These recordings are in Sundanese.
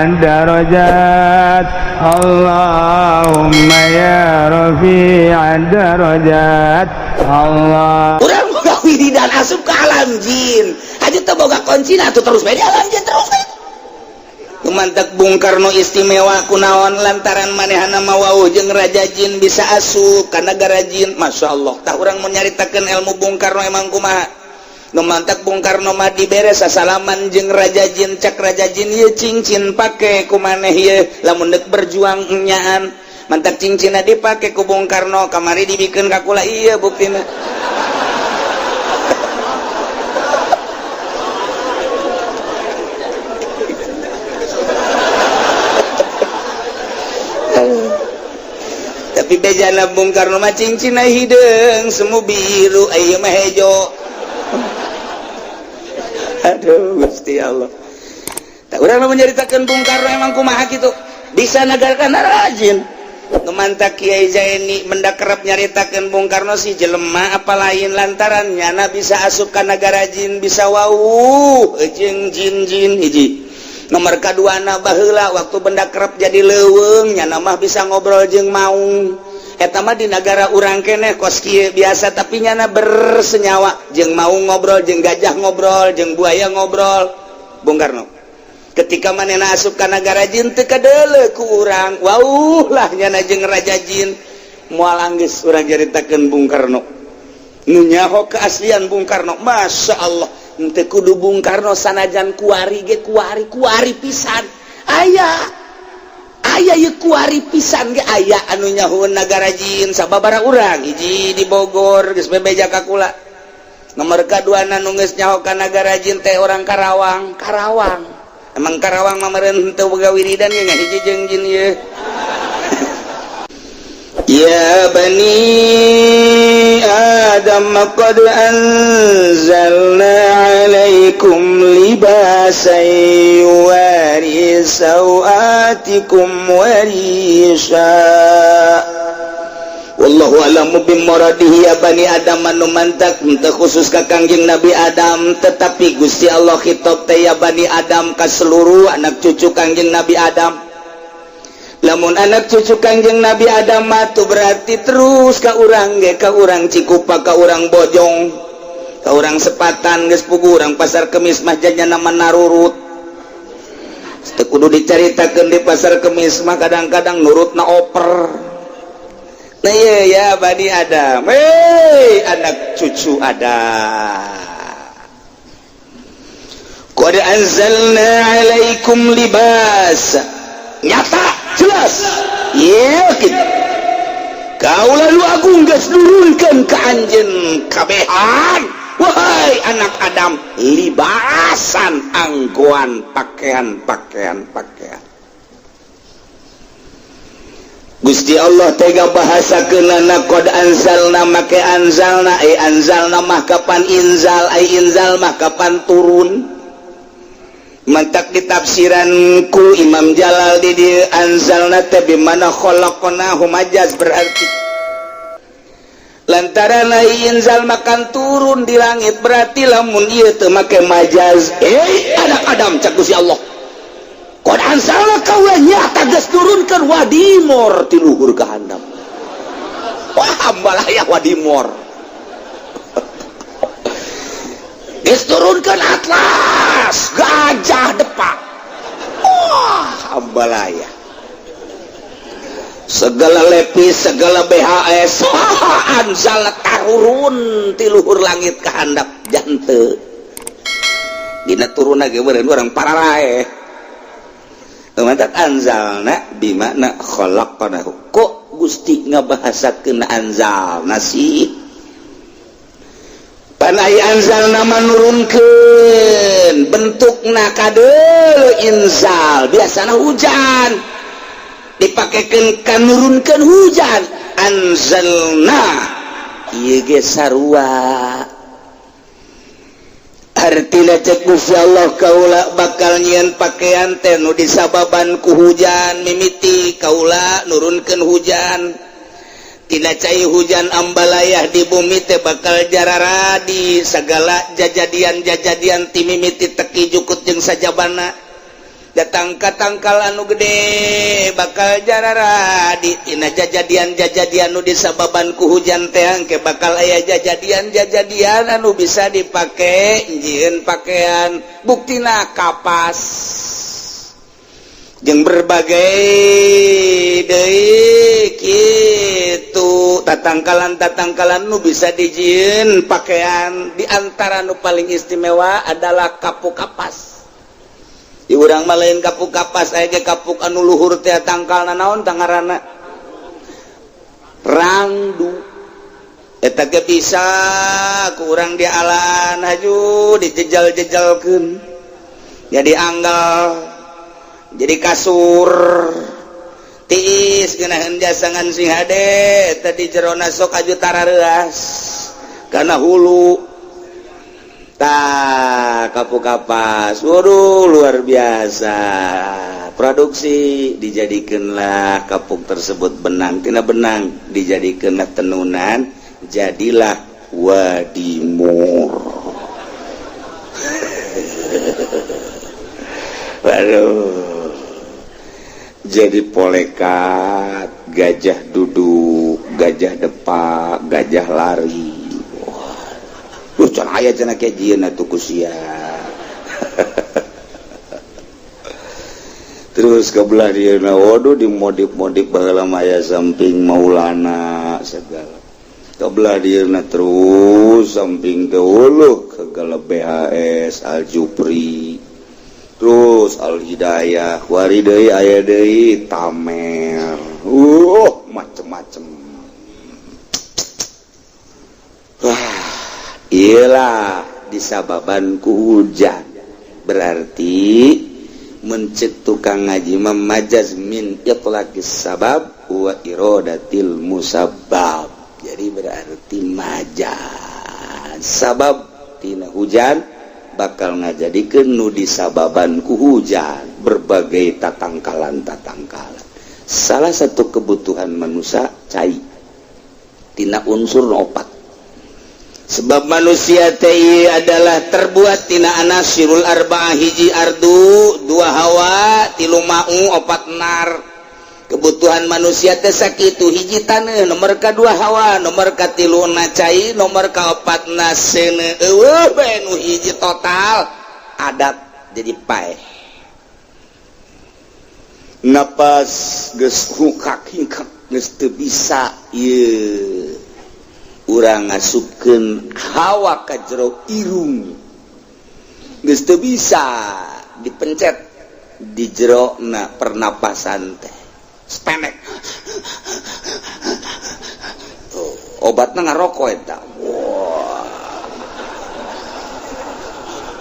الدرجات اللهم يا رفيع الدرجات الله. Urang boga wiridan asup ke alam jin aja teu boga kuncina tuh, terus bae di alam jin, terus bae. Mantak Bung Karno istimewa kunaon? Lantaran manehna wawuh jeung raja jin, bisa asup ka nagara jin. Masya Allah. Tah, urang mau nyaritakeun ilmu Bung Karno emang kumaha. Nu mantak Bung Karno mah dibere sasalaman jeung raja jin, cak raja jin, "Ieu cincin pake ku maneh ieu lamun deuk berjuang nyaan." Mantak cincinna dipake ku Bung Karno, kamari dibikeun ka kula, ieu buktina. Tapi bejana Bung Karno mah cincin hideung, semu biru, ayo mah hejo. Aduh, Gusti Allah. Tah, urang mah menyeritakeun Bung Karno emang kumaha kitu bisa nagarkan rajin. Nu mantak Kiai Zaini mendak kerep nyaritakeun Bung Karno si jelema apa lain, lantaran nyana bisa asup ka nagara jin, bisa wawuh jeung jin-jin. Hiji nomor kaduana, baheula waktu benda kerep jadi leuweung, nyana mah bisa ngobrol jeung maung. Eta mah di negara urang keneh kos kieu biasa, tapi nyana bersenyawa jeung maung, ngobrol jeung gajah, ngobrol jeung buaya, ngobrol Bung Karno. Ketika manehna asup ka nagara jin, teu kadeuleu ku urang, wawuh lah nyana jeung raja jin. Moal anggeus urang caritakeun Bung Karno, nu nyaho keaslian Bung Karno. Masya Allah, henteu kudu Bung Karno, sanajan kuari ge, kuari kuari pisan aya, aya ye kuari pisan ge aya anu nyaho nagara jin. Sababara urang, hiji di Bogor geus bebeja ka kula, nomor kaduana nu geus nyaho ka nagara jin teh orang Karawang. Karawang, emang Karawang mah meureun henteu boga wiridan ge, ngahiji jeung jin ieu. يا بني آدم قد أنزلنا عليكم لباسا يواري سوآتكم وريشا والله أعلم بمراده. يا بني آدم, anu mantak henteu khusus ka Kangjeng Nabi Adam, tetapi Gusti Allah khitab teh ya bani Adam ka seluruh anak cucu Kangjeng Nabi Adam. Lamun anak cucu Kangjeng Nabi Adam mah tuh berarti terus ka urang ge, ka urang Cikupa, ka urang Bojong, ka urang Sepatan, geus puguh urang Pasar Kemis mah janyana narurut. Teu kudu dicaritakeun, di Pasar Kemis mah kadang-kadang nurut na oper. Nah iya, ya bani Adam, hei anak cucu Adam, qad anzalna alaikum libas, nyata jelas yakin kaula nu agung geus nurunkeun ka anjeun kabehan, wahai anak Adam, libasan, anggoan, pakaian, pakaian, pakaian. Gusti Allah tega bahasa kenana qad anzalna, make anzalna. Eh, anzalna mah kapan inzal, ai inzal mah kapan turun. Mantak ditafsiran ku Imam Jalal di dieu, anzalna teh bimana khalaqnahu, majaz berarti, lantaran ai inzal makan turun di langit. Berarti lamun ieu teu make majaz, eh anak Adam, cak Gusti Allah, qad anzalna, kaula nyata geus nurunkeun wadimor ti luhur ka handap. Wah, ambalaya wadimor, geus turunkeun atlas gajah depak. Wah, ambalaya segala lepis, segala BHS. Wah, anzal tarurun ti luhur langit ka handap jante. Dina turun lagi meureun urang pararaeh. Mantak anzalna bimakna khalaqnahu. Kok Gusti ngabahasakeun anzalna sih? Pan ai anzalna nurunkeun, bentukna kadeuleu inzal, biasana hujan, dipakekeun ka nurunkeun hujan. Anzalna ieu ge sarua artina. Cek Gusti Allah, kaula bakal nyieun pakaian teh nu disababan ku hujan. Mimiti kaula nurunkeun hujan, tina cai hujan ambalayah di bumi teh bakal jararadi segala jajadian-jajadian, ti mimiti teki, jukut jeung sajabana. Datang ka tangkal anu gede bakal jararadi tina jajadian-jajadian nu disababan ku hujan teh, engke bakal aya jajadian-jajadian anu bisa dipake jieun pakaian. Buktina kapas jeung berbagai deui kitu tatangkalan-tatangkalan nu bisa dijieun pakaian. Di antara nu paling istimewa adalah kapuk kapas. Di urang mah lain kapuk kapas aya ge, kapuk anu luhur teh, tangkalna naon tangarana, rangdu. Eta ge bisa ku urang dialaan, haju dijejal-jejalkeun jadi anggal, jadi kasur tiis, geunaheun jasangan sing hade. Tadi jerona sok aju tarareuas kana hulu. Tah, kapuk kapas, waduh, luar biasa. Produksi dijadikanlah kapuk tersebut benang, tina benang dijadikanlah tenunan, jadilah wadimor. Waduh, jadi polekat, gajah duduk, gajah depak, gajah lari. Wah, can aya cenah kayak jieun atuh ku sia. Terus ke belah dieu, waduh, dimodif-modif baheula mah, aya samping Maulana segala. Ke belah dieu terus samping ke hulu segala, BHS, Al Jupri, terus Al Hidayah, wari deui aya deui Tamer, macem-macem. Wah, iyalah, disababan ku hujan. Berarti mencek tukang ngaji, majaz min itlaqis sabab wa iradatil musabbab. Jadi berarti majaz sabab tina hujan bakal ngajadikeun nu disababan ku hujan berbagai tatangkalan-tatangkalan. Salah satu kebutuhan manusia cai, tina unsur opat, sebab manusia teh adalah terbuat tina anasirul arba'ah: hiji ardu, dua hawa, tilu ma'u, opat nar. Kebutuhan manusia teh sakitu: hiji taneuh, nomor kedua hawa, nomor katilu na cai, nomor kaopat na seuneu. Eueuh bae nu hiji total adat, jadi paeh. Napas geus hukak hingkak, geus teu bisa ieu urang ngasupkeun hawa ka jero irung, geus teu bisa dipencet di jero na pernapasan teh pendek. Tuh, obatna ngarokok eta. Wah,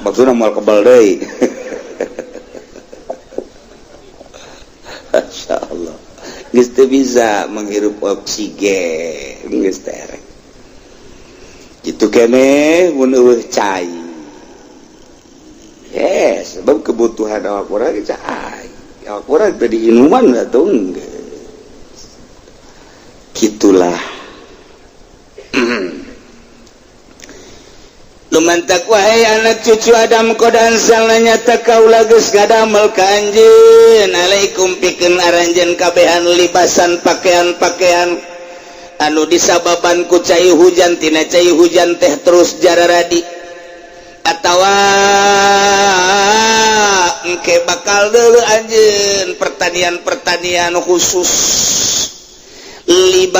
maksudna moal kebal deui. Masya Allah, geus teu bisa menghirup oksigen, geus terek gitu kene mun eueuh cai. Yes, sebab kebutuhan awak urang cai, awak urang teh diinuman atuh geus gitulah. Lumantak wahai anak cucu Adam, qad anzalna, nyata kaula geus ngadamel ka anjeun, alaikum pikeun aranjeun kabehan, libasan pakaian-pakaian anu disababan ku cai hujan, tina cai hujan teh terus jararadi atawa engke bakal deuleu anjeun pertanian-pertanian khusus. Libasa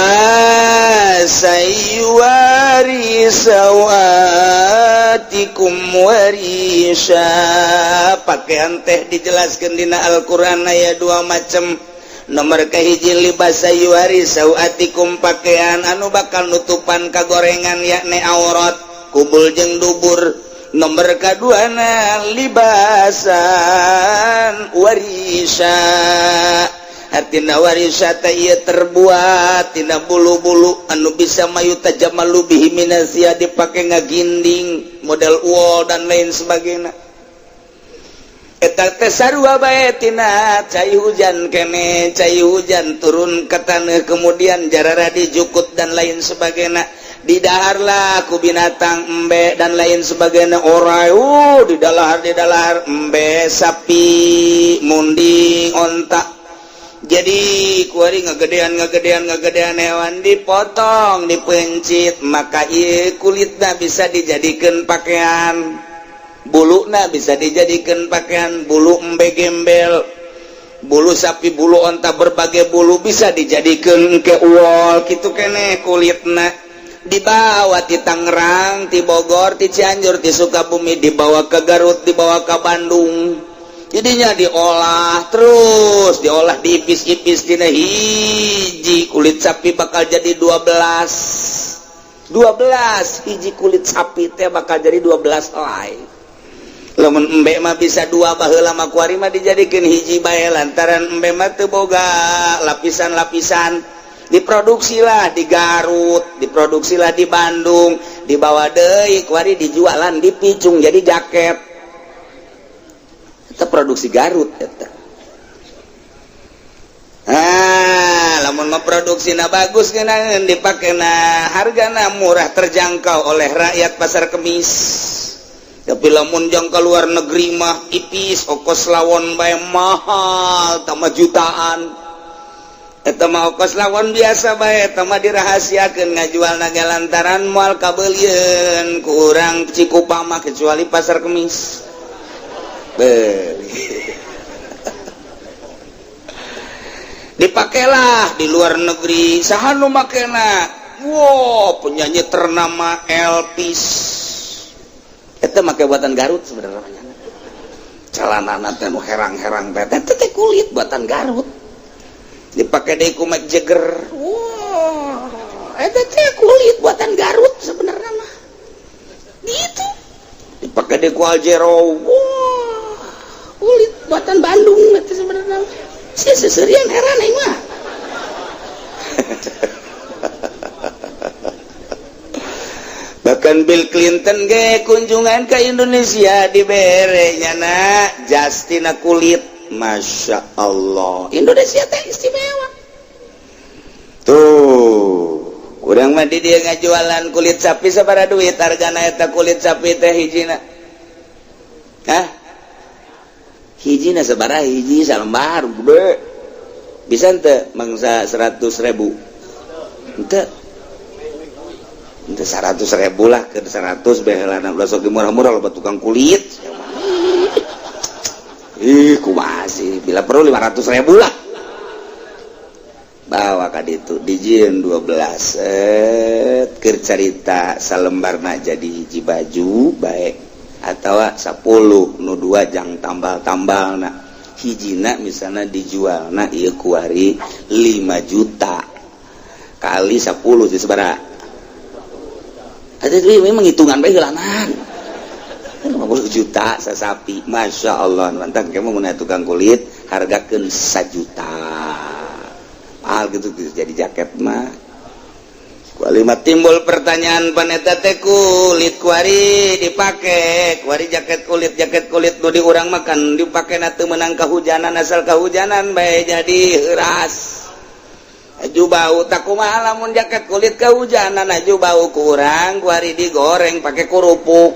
yuwari sawatikum warisha. Pakaian teh dijelaskan dina Al-Qur'an aya dua macam. Nomor kahiji libasa yuwari sawatikum, pakaian anu bakal nutupan kagorengan, yakni aurat kubul jeung dubur. Nomor kaduana libasan warisha. Artina warisha teh ieu terbuat tina bulu-bulu anu bisa mayu tajamalu bihi minasia, dipake ngaginding model wol dan lain sebagainya. Eta teh sarua bae tina cai hujan kene, cai hujan turun ke tanah, kemudian jarara dijukut dan lain sebagainya. Didaharlah ku binatang embe dan lain sebagainya, orai, didalahar didalahar embe, sapi, munding, onta. Jadi kuari ngegedean ngegedean ngegedean, hewan dipotong, dipencit, maka ieu kulitna bisa dijadikan pakaian, buluna bisa dijadikan pakaian, bulu embe gembel, bulu sapi, bulu onta, berbagai bulu bisa dijadikan ke wol gitu kene. Kulitna dibawa ti Tangerang, ti Bogor, ti Cianjur, ti Sukabumi, dibawa ke Garut, dibawa ke Bandung. Jadinya diolah, terus diolah, diipis-ipis. Dina hiji kulit sapi bakal jadi 12, 12 hiji kulit sapi teh bakal jadi 12 helai. Lamun embe mah bisa dua, baheula mah, kuari mah dijadikeun hiji bae lantaran embe mah teu boga lapisan-lapisan. Diproduksilah di Garut, diproduksilah di Bandung, dibawa deui kuari, dijualan, dipicung jadi jaket. Itu produksi Garut eta. Ah, lamun mah produksina bagus, kena dipake na hargana murah, terjangkau oleh rakyat Pasar Kemis. Tapi lamun jang ke luar negeri mah ipis, ongkos lawon bae mahal, tambah jutaan. Eta mah ongkos lawon biasa bae, eta mah dirahasiakeun ngajualna ge lantaran moal kabelieun kurang Cikupa mah, kecuali Pasar Kemis. Beli. Dipakailah di luar negeri. Saha nu makena? Wow, penyanyi ternama Elvis itu make buatan Garut sebenarnya. Celana teh nu herang-herang teh teh kulit buatan Garut. Dipakai deui ku Mick Jagger. Wah, eta teh kulit buatan Garut sebenarnya mah. Gitu dipakai deui ku Aljero. Wah, kulit buatan Bandung itu sebenarnya. Sia seserian, heran aing mah. Bahkan Bill Clinton ge kunjungan ke Indonesia dibere nyana jas tina kulit. Masya Allah, Indonesia teh istimewa tuh. Kurang mah di dia ngajualan kulit sapi sabaraha duit hargana eta kulit sapi teh hijina? Hah, hijina sabaraha? Hiji salembar gede bisa ente mangsa 100.000 ente? Ente 100.000 lah, ke 100 baheulana ulah sok murah-murah, loba tukang kulit. Ih, kumaha sih, bila perlu 500.000 lah. Bawa ka ditu, dijieun 12 set. Keur carita, salembarna jadi hiji baju baik atau 10, nu dua jang tambal-tambal. Nah, hijina misalnya dijual, nah ieu kuari 5 juta kali 10 sih sabaraha? Ada memang hitungan bae heulanan. 50 juta sasapi. Masya Allah, mantap. Kamu mun tukang kulit hargakeun 1 juta mahal gitu, jadi jaket mah. Kualima timbul pertanyaan, paneta teh kulit kuari dipake kuari jaket kulit, jaket kulit nu di urang makan dipake na teu meunang kahujanan, asal kahujanan bae jadi heuras, aju bau. Tak kumaha lamun jaket kulit kehujanan aju bau kurang kuari digoreng pakai kerupuk?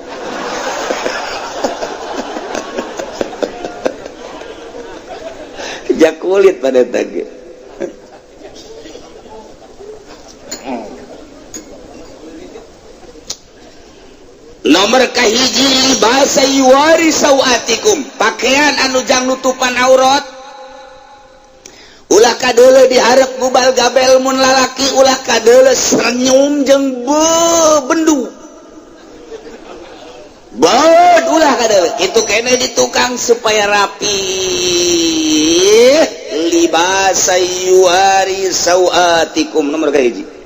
Jak kulit pada tadi. Nomor kahiji, libasa yuwari sawatikum, pakaian anu jang nutupan aurat. Ulah kadeuleu diharap gubal gabel mun lalaki, ulah kadeuleu senyum jeung bendu bod, ulah kadeuleu. Itu kene di tukang supaya rapi. Libasa yuwari sawatikum nomor kahiji.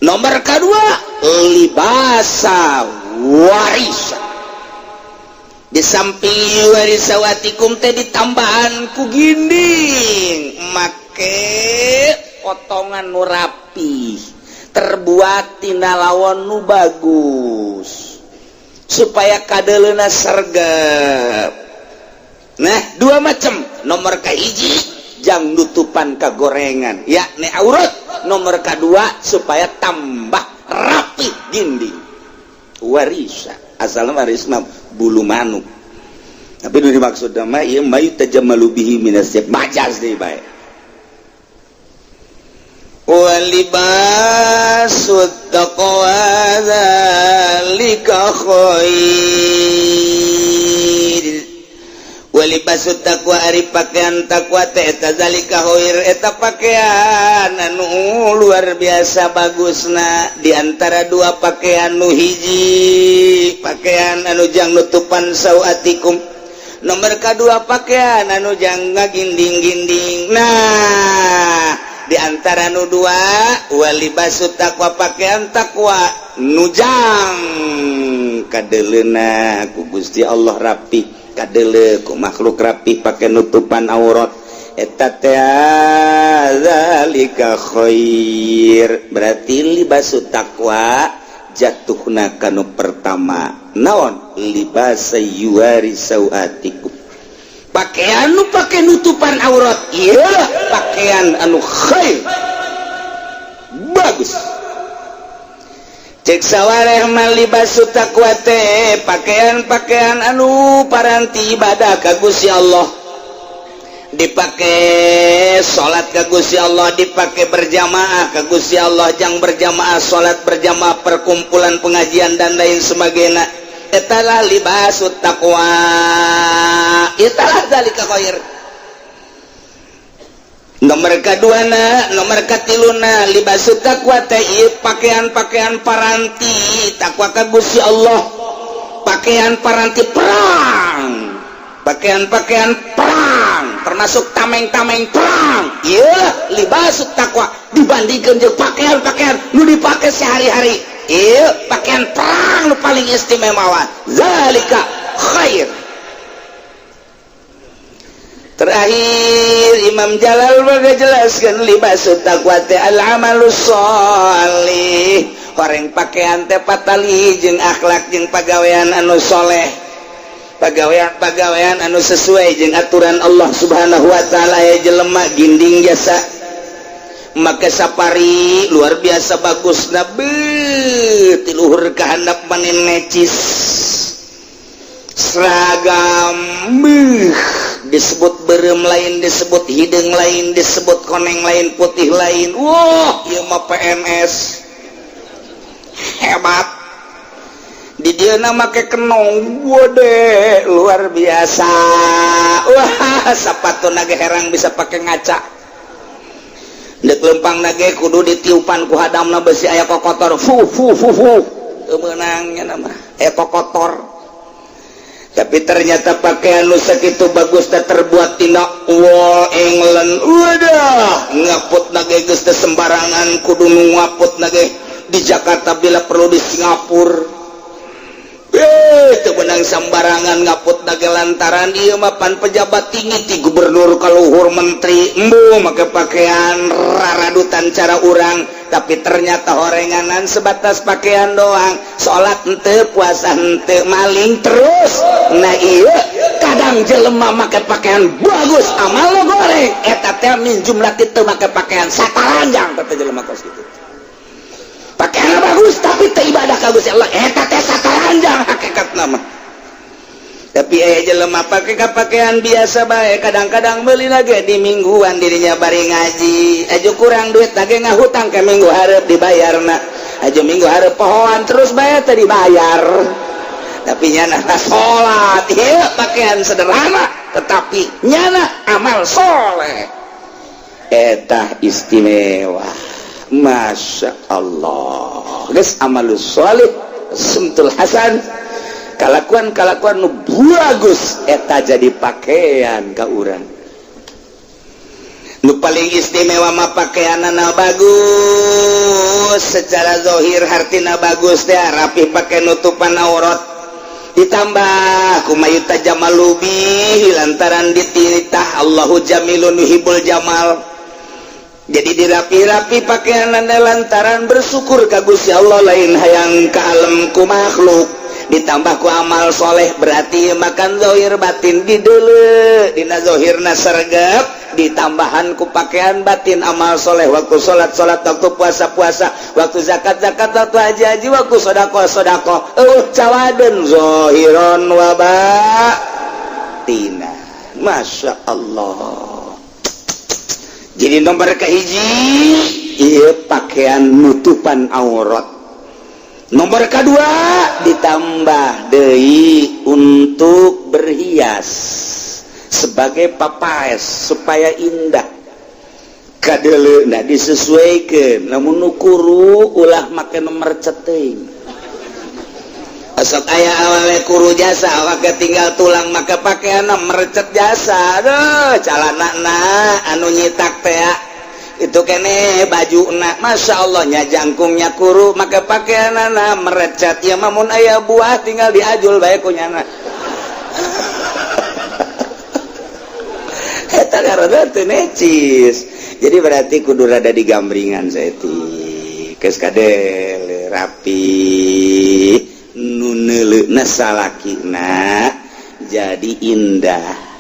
Nomor kedua, libasa warisa. Di samping yuwari sawatikum teh ditambahan ku ginding make potongan nu rapi, terbuat tina lawon nu bagus supaya kadeleuna sergap. Nah, dua macam. Nomor kahiji jang nutupan kagorengan, yakni aurat. Nomor kedua supaya tambah Rapi ginding warisa, asalna waris mah bulu manuk, tapi nu dimaksud mah ieu ma yutajammalu bihi minas, majas deui bae. Walibasut taqwa dzalika khair. Walibasut taqwa, ari pakaian takwa teh eta zalika khair, eta pakaian anu luar biasa bagusna. Di antara dua pakaian, nu hiji pakaian anu jang nutupan sawatikum, nomor kedua pakaian anu jang ngaginding-ginding. Nah, di antara nu dua, walibasut taqwa, pakaian takwa nujang kadeleuna ku Gusti Allah rapi, kadele ku makhluk rapi, pakai nutupan aurat, eta teh zalika khair. Berarti libasu taqwa jatuhna kanu pertama. Naon? Libasa yuwari sawatikum, pakaian nu pake nutupan aurat, iya pakaian anu khair, bagus. Cek sawareh mah libasu taqwa teh pakaian-pakaian anu paranti ibadah ka Gusti Allah, dipake salat ka Gusti Allah, dipake berjamaah ka Gusti Allah, jang berjamaah salat, berjamaah perkumpulan pengajian, dan lain sebagainya. Etalah libasut taqwa, italah zalika khair. Nomor kedua na, nomor katiluna, libasu taqwa teh pakaian-pakaian paranti takwa ka Gusti Allah, pakaian paranti perang, pakaian-pakaian perang termasuk tameng-tameng perang. Iya libasu takwa dibandingkan jeung pakaian-pakaian nu dipakai sehari-hari, iya pakaian perang nu paling istimewa. Zalika khair. Terakhir Imam Jalal jelaskan libasu taqwa teh al amalus sholih. Horeng pakaian teh patali jeung akhlak jeung pagawean anu soleh, pagawean-pagawean anu sesuai jeung aturan Allah Subhanahu wa taala. Ya jelema ginding jasa make safari luar biasa bagus, nabi tiluhur ka handap manin necis seragam beuh, disebut berem lain, disebut hidung lain, disebut koneng lain, putih lain. Wah, ieu mah PNS hebat. Di dia nama make kenong wode luar biasa. Wah, sepatu naga herang bisa pakai ngaca. Dek lempang nage kudu ditiupan ku hadamna besi aya kokotor, fu fu fu fu, teu meunangnya nama aya kokotor. Tapi ternyata pakaian nu sakitu bagus teh terbuat tina wol England. Wadah, ngaput nage geus teh sembarangan, kudu nu ngaput nage di Jakarta, bila perlu di Singapura. Eh, teu meunang sembarangan ngaput nage lantaran ieu mah pan pejabat tinggi, ti gubernur kaluhur menteri. Embu make pakaian raradutan cara urang, tapi ternyata horenganan sebatas pakaian doang, salat henteu, puasa henteu, maling terus. Nah, iya kadang jelema make pakaian bagus, amal lo goreng. Eta teh min jumlah itu make pakaian sataranjang. Teh jelema kos kitu pakaian bagus tapi teu ibadah ka Gusti Allah, eta teh sataranjang hakikat nama. Tapi aya jelema pake pakaian biasa bae, kadang-kadang beli lagi di mingguan dirinya bari ngaji aja kurang duit lagi ngahutang ke minggu hareup dibayarna aja, minggu hareup pohoan terus bayar tadi dibayar, tapi nyana salat. Ieu pakaian sederhana tetapi nyana amal soleh, eta istimewa. Masya Allah, geus amalus soleh, sumtul hasan, kalakuan-kalakuan nu bagus, eta jadi pakaian ka urang. Nu paling istimewa mah pakaianana bagus secara zohir, hartina bagus teh rapi, pakai nutupan aurat, ditambah ku ma yutajammalu bihi lantaran dititah Allahu jamilun yuhibbul jamal. Jadi dirapi-rapi pakaian lantaran bersyukur ka Gusti Allah, lain hayang ka alam ku makhluk. Ditambah ku amal soleh, berarti makan zohir batin di dulu. Dina zohirna sergap. Ditambahan ku pakaian batin, amal soleh, waktu salat salat, waktu puasa puasa, waktu zakat zakat, waktu haji haji, waktu sodakoh sodakoh. Cawaden zohiron wa batina. Masya Allah. Jadi nomor kahiji iya pakaian nutupan aurat. Nomor kedua ditambah deui untuk berhias sebagai papaes supaya indah kadele. Nah, disesuaikan. Namun nu kuru ulah make nomor ceting. Asok aya awalnya kuru jasa, awak tinggal tulang, maka pakaian merecet jasa. Aduh, calana na anu nyitak teh itu kene baju na. Masya Allah nya, jangkungnya kuru, maka pakaian na merecet ya. Mamun aya buah tinggal diajul bae ku nyana. Eta karena teu necis. Jadi berarti kudu rada digambringan saeutik, geus kadel rapi, nu neuleuhna salakina jadi indah.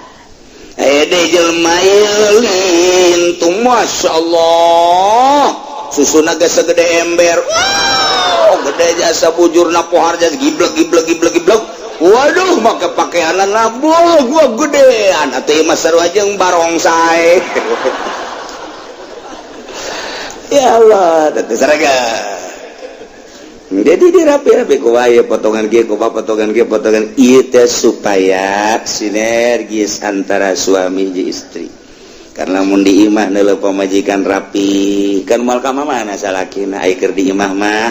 Aya deui jelema lintung, Masya Allah, susuna geus segede ember. Wow, gede jasa, bujurna pohar jasa, giblek giblek giblek giblek. Waduh, make pakaianan labuh gua gedean atuh ieu mah, sarua jeung barongsai. Ya Allah, teu saraga. Jadi dirapi-rapi ku wae, potongan kieu, kumaha potongan kieu, potongan ieu teh, supaya sinergis antara suami jeung istri. Karena mun di imah neuleuh pamajikan rapi kan moal ka mana salakina. Ai keur di imah mah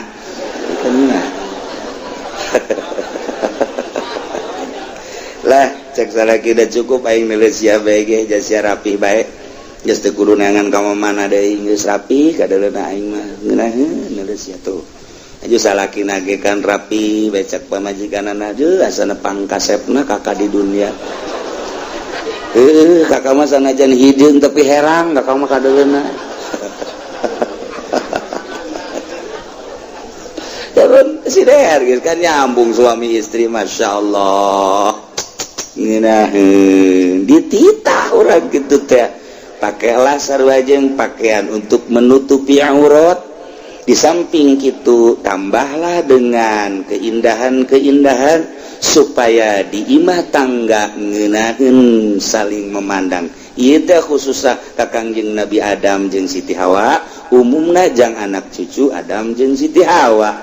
kena lah, cek salaki udah cukup aing neuleuh sia bae ge, sia rapi bae, geus teu kudu neangan ka mana deui, geus rapi kadeuleuna aing mah, ngeunaheun neuleuh sia tuh. Aju salaki nage kan rapi becak pamajikanana, aduh, asana pangkasepna kakak di dunia. Kakak mah sanajan hideung tapi herang kakak mah kadeuleuna. Turun si der gitu kan, nyambung suami istri. Masya Allah, ngeunaheun dititah urang gitu teh. Pakailah sarua jeung pakaian untuk menutupi aurat. Di samping itu tambahlah dengan keindahan-keindahan supaya di imah tangga ngeunaheun saling memandang. Ieu teh khususnya ka Kangjeng Nabi Adam jeung Siti Hawa, umumna jang anak cucu Adam jeung Siti Hawa.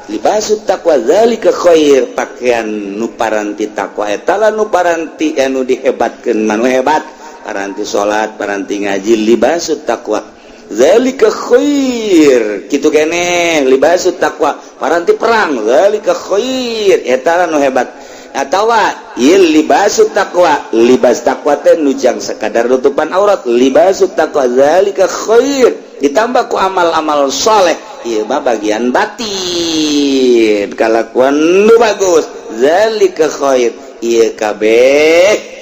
Libasut taqwa zalika khair. Pakaian nu paranti takwa eta lah nu paranti anu dihebatkeun, manu hebat paranti salat, paranti ngaji. Libasut taqwa zalika khair. Kitu keneh libasut taqwa paranti perang, zalika khair, eta lah nu hebat. Atawa ieu libasut taqwa, libas taqwa teh nu jang sekadar nutupan aurat. Libasut taqwa zalika khair ditambah ku amal-amal soleh, ieu mah bagian batin, kalakuan nu bagus. Zalika khair, ieu kabeh.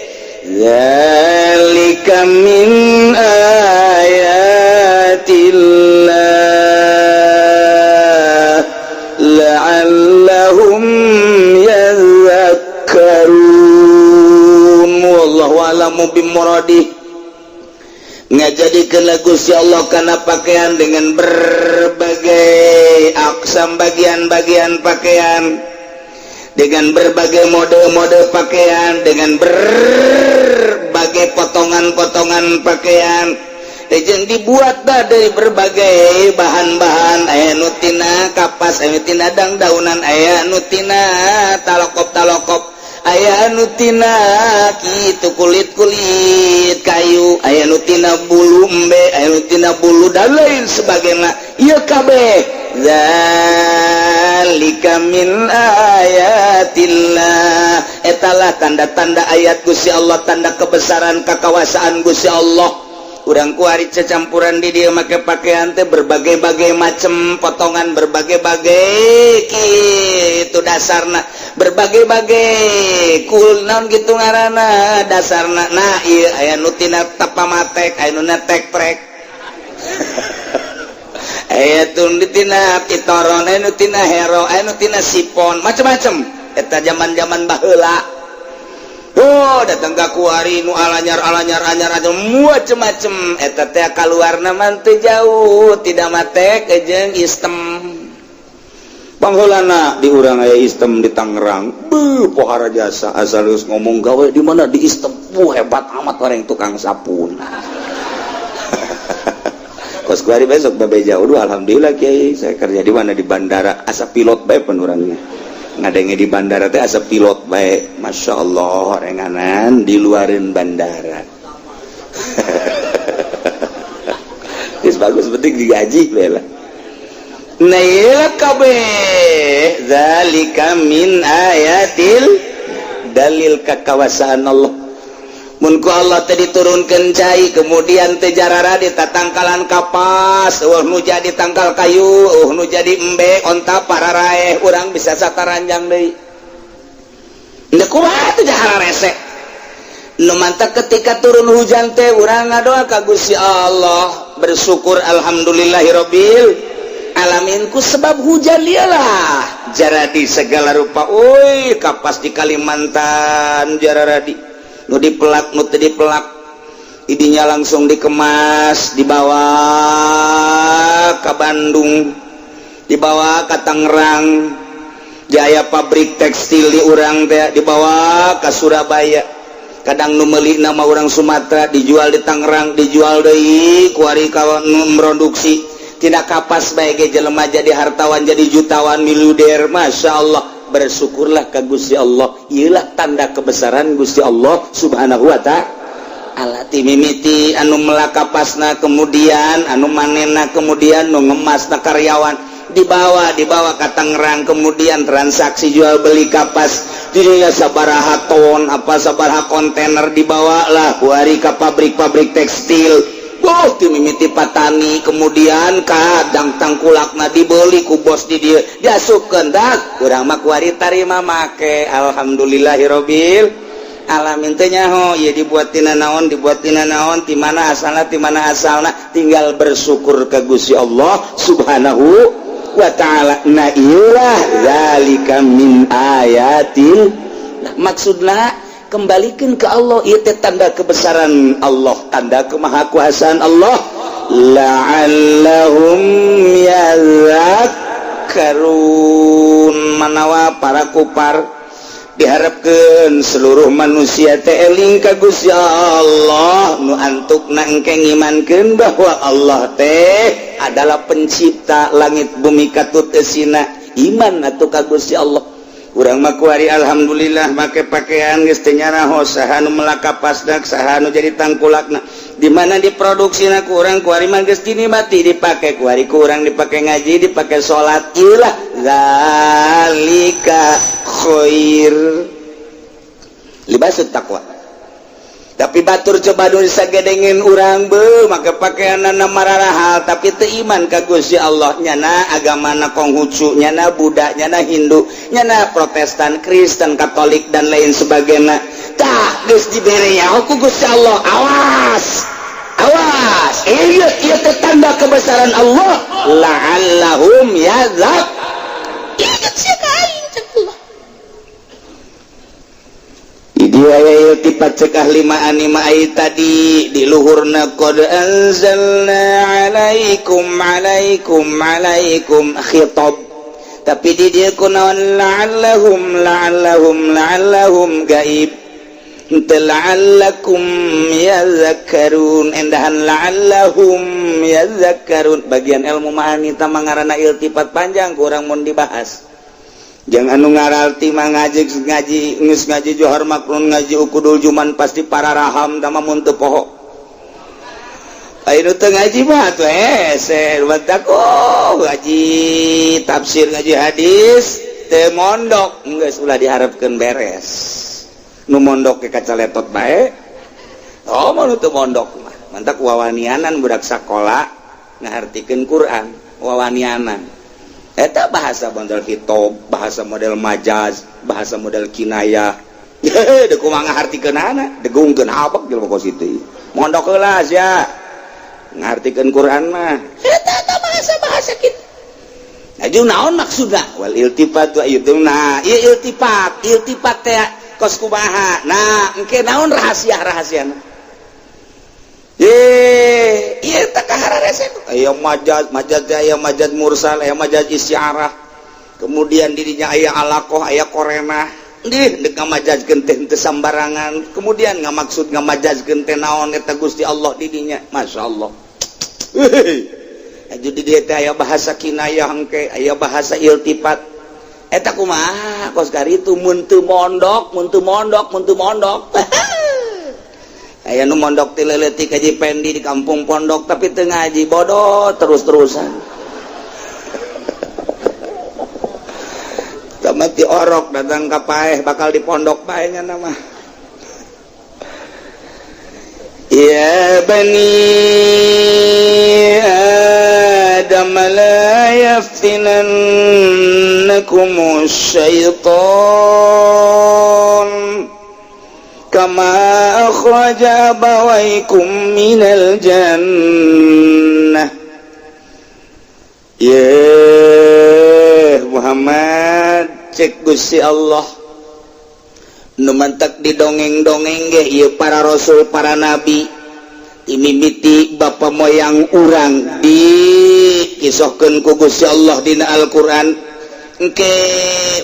Zalika min ayatillah la'allahum yadhakkarun. Wallahu a'lamu bimuradih. Ngajadikeun Gusti Allah kana pakaian dengan berbagai aksam bagian-bagian pakaian, dengan berbagai mode-mode pakaian, dengan berbagai potongan-potongan pakaian jeung dibuat dah dari berbagai bahan-bahan. Aya nu tina kapas, aya nu tina dang-daunan, aya nu tina talokop-talokop, aya nu tina kitu kulit-kulit kayu, aya nu tina bulu embe, aya nu tina bulu dan lain sebagainya. Ieu kabeh zalika min ayatillah, etalah tanda-tanda ayat Gusti Allah, tanda kebesaran kekawasaan Gusti Allah. Urang kuari cecampuran di dia make pakaian teh berbagai-bagai macam potongan, berbagai-bagai gitu dasarna, berbagai-bagai kul naon gitu ngaranna dasarna. Nah, iya, aya nu tina tapamatek, aya nu tek trek, aya tun tina pitoron, aya nu tina hero, aya nu tina sipon, macam-macam. Eta zaman-zaman baheula. Oh, Datang ka kuari nu alanyar alanyar anyar aja macem-macem eta teh kaluarna mah teu jauh tidak matek jeung istem. Pangheulana di urang aya istem di Tangerang. Beuh, pohara jasa, asal geus ngomong gawe di mana, di istem. Wuh, hebat amat orang tukang sapun. Kos kuari besok bebeja, "Udah, alhamdulillah, Kiai, saya kerja di mana?" Di bandara. Asa pilot bae penurangnya ngadenge di bandara teh, asa pilot bae. Masya Allah, renganan diluarin bandara. Geus bagus, penting digaji bae lah. Nah, ieu kabeh zalika min ayatil, dalil kakawasaan Allah. Mun ku Allah teh diturunkeun cai, kemudian teh jarara di tatangkalan kapas, eueuh nu jadi tangkal kayu, eueuh nu jadi embe onta pararaeh, urang bisa sataranjang deui. Ndek kumaha teh jahara rese nu mantak ketika turun hujan teh urang ngadoa ka Gusti Allah, bersyukur alhamdulillahirabbil alamin ku sebab hujan dialah jaradi segala rupa. Oi, kapas di Kalimantan jararadi, nu dipelak, nu teu dipelak, idinya langsung dikemas, dibawa ke Bandung, dibawa ke Tangerang Jaya, pabrik tekstil di urang teh dibawa ke Surabaya. Kadang nu meuli nama orang Sumatera, dijual di Tangerang, dijual deui kuari ka nu produksi. Tidak kapas bae ge jelema jadi hartawan, jadi jutawan, miliuder. Masya Allah, bersyukurlah ke Gusti Allah. Iyalah tanda kebesaran Gusti Allah Subhanahu wa Ta'ala. Mimiti anu melak kapasna, kemudian anu manena, kemudian nu ngemasna, karyawan dibawa dibawa ke Tangerang, kemudian transaksi jual beli kapas dirinya sabaraha ton, apa sabaraha kontainer, dibawa lah kuari ke pabrik-pabrik tekstil. Oh, mimiti patani, kemudian kadang tangkulakna dibeli ku bos di dieu, diasupkeun dak urang mah kuari tarima make. Alhamdulillahirabbil alamin. Teh nyaho ieu dibuat tina naon, dibuat tina naon, ti mana asalna, ti mana asalna, tinggal bersyukur ke Gusti Allah Subhanahu wa Ta'ala. Nah, iyalah zalika min ayatil. Nah, maksudna kembalikan ke Allah, itu tanda kebesaran Allah, tanda kemahakuasaan Allah. La'allahum yadzakkarun, manawa para kupar diharapkan seluruh manusia teh eling ka Gusti Allah, nu antukna engke ngimankeun bahwa Allah teh adalah pencipta langit bumi katut esina. Iman atuh ka Gusti Allah. Urang mah kuari alhamdulillah make pakaian geus teu nyaraho saha nu melak kapasna, saha nu jadi tangkulakna, di mana diproduksina. Ku urang kuari mah geus mati dipake kuari, ku urang dipake ngaji, dipake salat. Ilah zalika khair libasut taqwa. Tapi batur coba dulu sagedengin urang be make pakaian mararahal, tapi teu iman ka Gusti Allah. Nyana agamana Konghucu, nyana Buddha, nyana Hindu, nyana Protestan, Kristen, Katolik, dan lain sebagainya. Tah, geus dibere nyaho ku Gusti Allah, awas, awas, ieu ieu teh tanda kebesaran Allah. La'allahum yadzak, ingat sia ka aing, cek Allah. Di iltifat cek ahli ma'ani ma'ai tadi di luhurna qad anzalna alaikum alaikum alaikum khitab, tapi di dieu kunaon? La'allahum, la'allahum, la'allahum gaib. Henteu la'allakum yadzakkarun, endahan la'allahum yadzakkarun. Bagian ilmu ma'ani tah ngaranna iltifat, panjang, kurang mun dibahas. Jangan anu ngaralti mah ngaji ngaji geus ngaji Johar Maknun, ngaji Ukudul Juman, pasti para raham tama mun teu poho. Ayo teu ngaji mah atuh hese batak. Oh, ngaji tafsir, ngaji hadis, teu mondok, geus ulah diharapkeun beres. Nu mondok ke kaca letot bae. Oh, mau teu mondok mah mantak wawanianan budak sakola ngahartikeun Quran wawanianan. Eta bahasa model khitab, bahasa model majaz, bahasa model kinayah. Deuk kumaha ngahartikeunana, degungkeun abak jelema kos itu. Mondok heula sia ngahartikeun Quran mah. Eta eta bahasa-bahasa kitu. Nah, jeung naon maksudna? Wal iltifat wa itu. Nah, ieu iltifat, iltifat teh. Kos kumaha? Nah, engke naon rahasia-rahasiana? Ye, ieu teh kahararese. Aya majaz, majaz teh aya majaz mursal, aya majaz isyarah. Kemudian dirinya aya alaqah, aya korenah. Dih, dek ngamajazkeun teh teu sambarangan. Kemudian ngamaksud ngamajazkeun teh naon eta Gusti Allah di dinya. Masyaallah. Aju di dieu teh aya bahasa kinayah engke, aya bahasa iltifat. Eta kumaha kos karitu mun teu mondok, mun teu mondok, mun teu mondok. Aya nu mondok ti leutik haji Pendi di kampung pondok tapi teu ngaji, bodoh terus-terusan. Mati orok datang ka paeh bakal di pondok paehnya nama. Ya bani Adam la yaftinannakum syaitan kama akhraja abawaykum minal jannah. Ya Muhammad, cek Gusti Allah nu mantak didongeng-dongeng ge ieu para rasul para nabi timimiti bapa moyang urang dikisohkeun ku Gusti Allah dina Al-Qur'an. Engke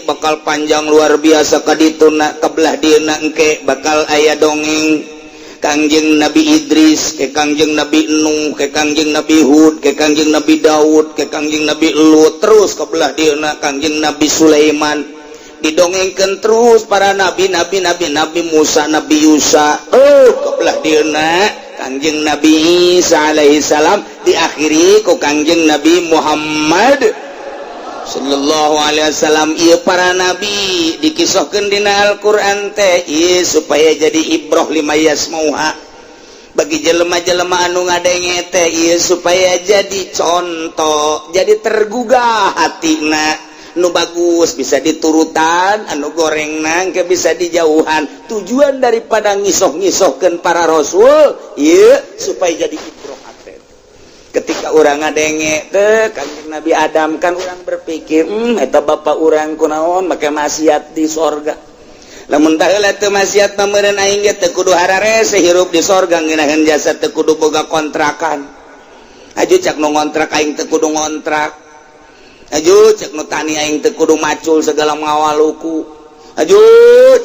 bakal panjang luar biasa ka dituna kabelah dieuna engke bakal aya dongeng Kangjeng Nabi Idris, ke Kangjeng Nabi Nuh, ke Kangjeng Nabi Hud, ke Kangjeng Nabi Daud, ke Kangjeng Nabi Lut, terus kebelah dieuna Kangjeng Nabi Sulaiman. Didongengkeun terus para nabi, nabi, nabi, Nabi Musa, Nabi Yusa. Kebelah dieuna Kangjeng Nabi Isa alaihi salam, diakhiri ku Kangjeng Nabi Muhammad sallallahu alaihi wasallam. Ieu para nabi dikisahkeun dina Al-Qur'an teh ieu supaya jadi ibroh lima yasmauha bagi jelema-jelema anu ngadenge teh ieu supaya jadi contoh, jadi tergugah hatina. Nu bagus bisa diturutan, anu gorengna ke bisa dijauhan. Tujuan daripada ngisoh-ngisohkeun para rasul ieu supaya jadi ibroh. Ketika urang ngadenge teh Kangjeng Nabi Adam kan urang berpikir, eta bapak urang kunaon make maksiat di sorga. Lamun baheula teu maksiat mah meureun aing ge teu kudu hararese hirup di sorga, ngeunaheun jasa teu kudu boga kontrakan. Aju cak nu ngontrak aing teu kudu ngontrak. Aju cek nu tani aing teu kudu macul segala ngawaluku. Aju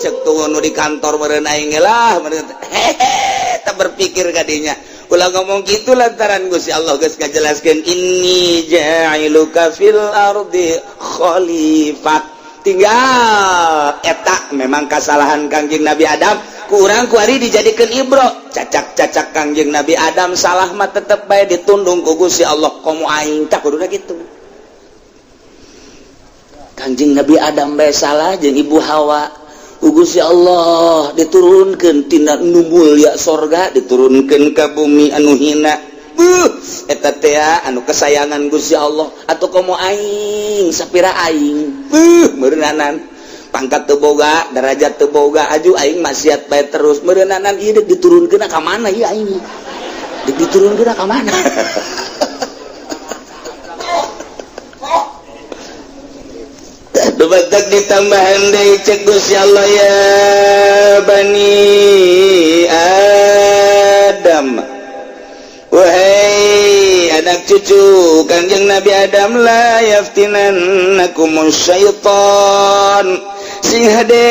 cek tuh nu di kantor meureun aing ge lah meureun hehe teu berpikir kadinya. Ulah ngomong gitu lantaran Gusti Allah geus ngajelaskeun inni ja'iluka fil ardi khalifah. Tinggal eta memang kasalahan Kangjeng Nabi Adam kurang kuari dijadikeun ibro. Cacak-cacak Kangjeng Nabi Adam salah mah tetep bae ditundung ku Gusti Allah komo aing tak kuduna kitu. Kangjeng Nabi Adam bae salah jeung Ibu Hawa. Gusti Allah diturunkan tina nu mulia sorga diturunkan ke bumi anu hina. Eta teh anu kesayangan Gusti Allah atau komo aing sapira aing meureunnanan pangkat teu boga derajat teu boga aju aing maksiat bae terus meureunnanan ieu deuk diturunkeun ka mana ieu aing deuk diturunkeun ka mana. Dubatak ditambahan deui cek Gusti Allah ya bani Adam, wahai anak cucu Kangjeng Nabi Adam la yaftinannakum syaitan sing hade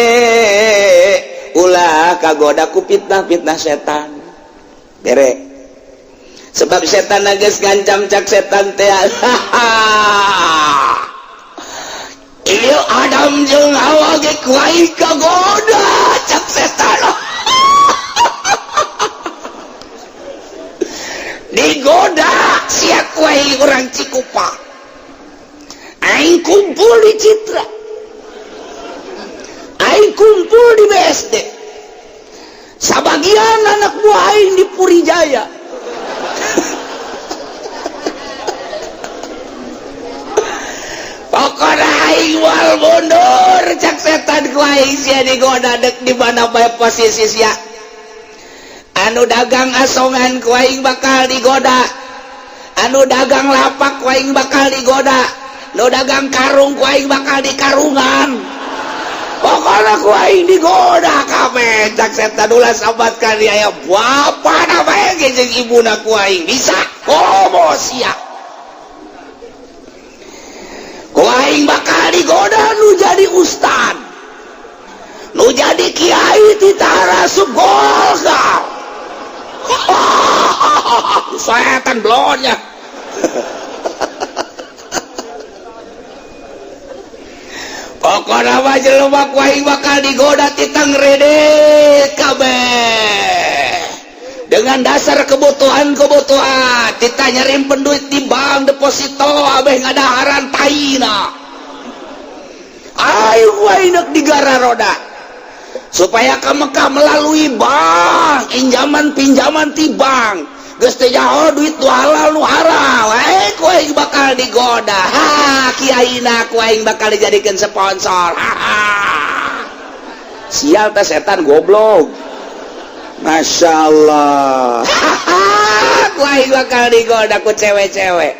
ulah kagoda ku fitnah-fitnah setan bere sebab setan geus ngancam cak setan teh. Ieu Adam jeung Hawa ge ku aing kagoda cak setan. Digoda sia ku aing urang Cikupa. Aing kumpul di Citra. Aing kumpul di BSD. Sabagian anak buah aing di Purijaya. Pokokna aing moal mundur cak setan ku aing sia digoda dek di mana bae posisi sia. Anu dagang asongan ku aing bakal digoda. Anu dagang lapak ku aing bakal digoda. Nu dagang karung ku aing bakal dikarungan. Pokoknya ku aing digoda kabeh, cak setan. Ulah sabat ka dia, aya bapana bae ge jeung ibuna ku aing bisa komo sia. Ku aing bakal digoda nu jadi ustad, nu jadi kiai, titah asup Golkar. Setan blonnya. Pokokna mah jelema ku aing bakal digoda titang rede kabeh dengan dasar kebutuhan-kebutuhan, kita nyimpen duit di bank deposito abeh ngadaharan taina. Ayo ku aing deuk digara roda supaya ke Mekah melalui bank, pinjaman pinjaman ti bank. Geus teh nyaho duit nu halal nu haram. Eh, ku aing bakal digoda. Ha, kiaina ku aing bakal dijadikan sponsor. Ha, ha. Sial teh setan goblok. Masya Allah. Ku aing bakal digoda ku cewek-cewek.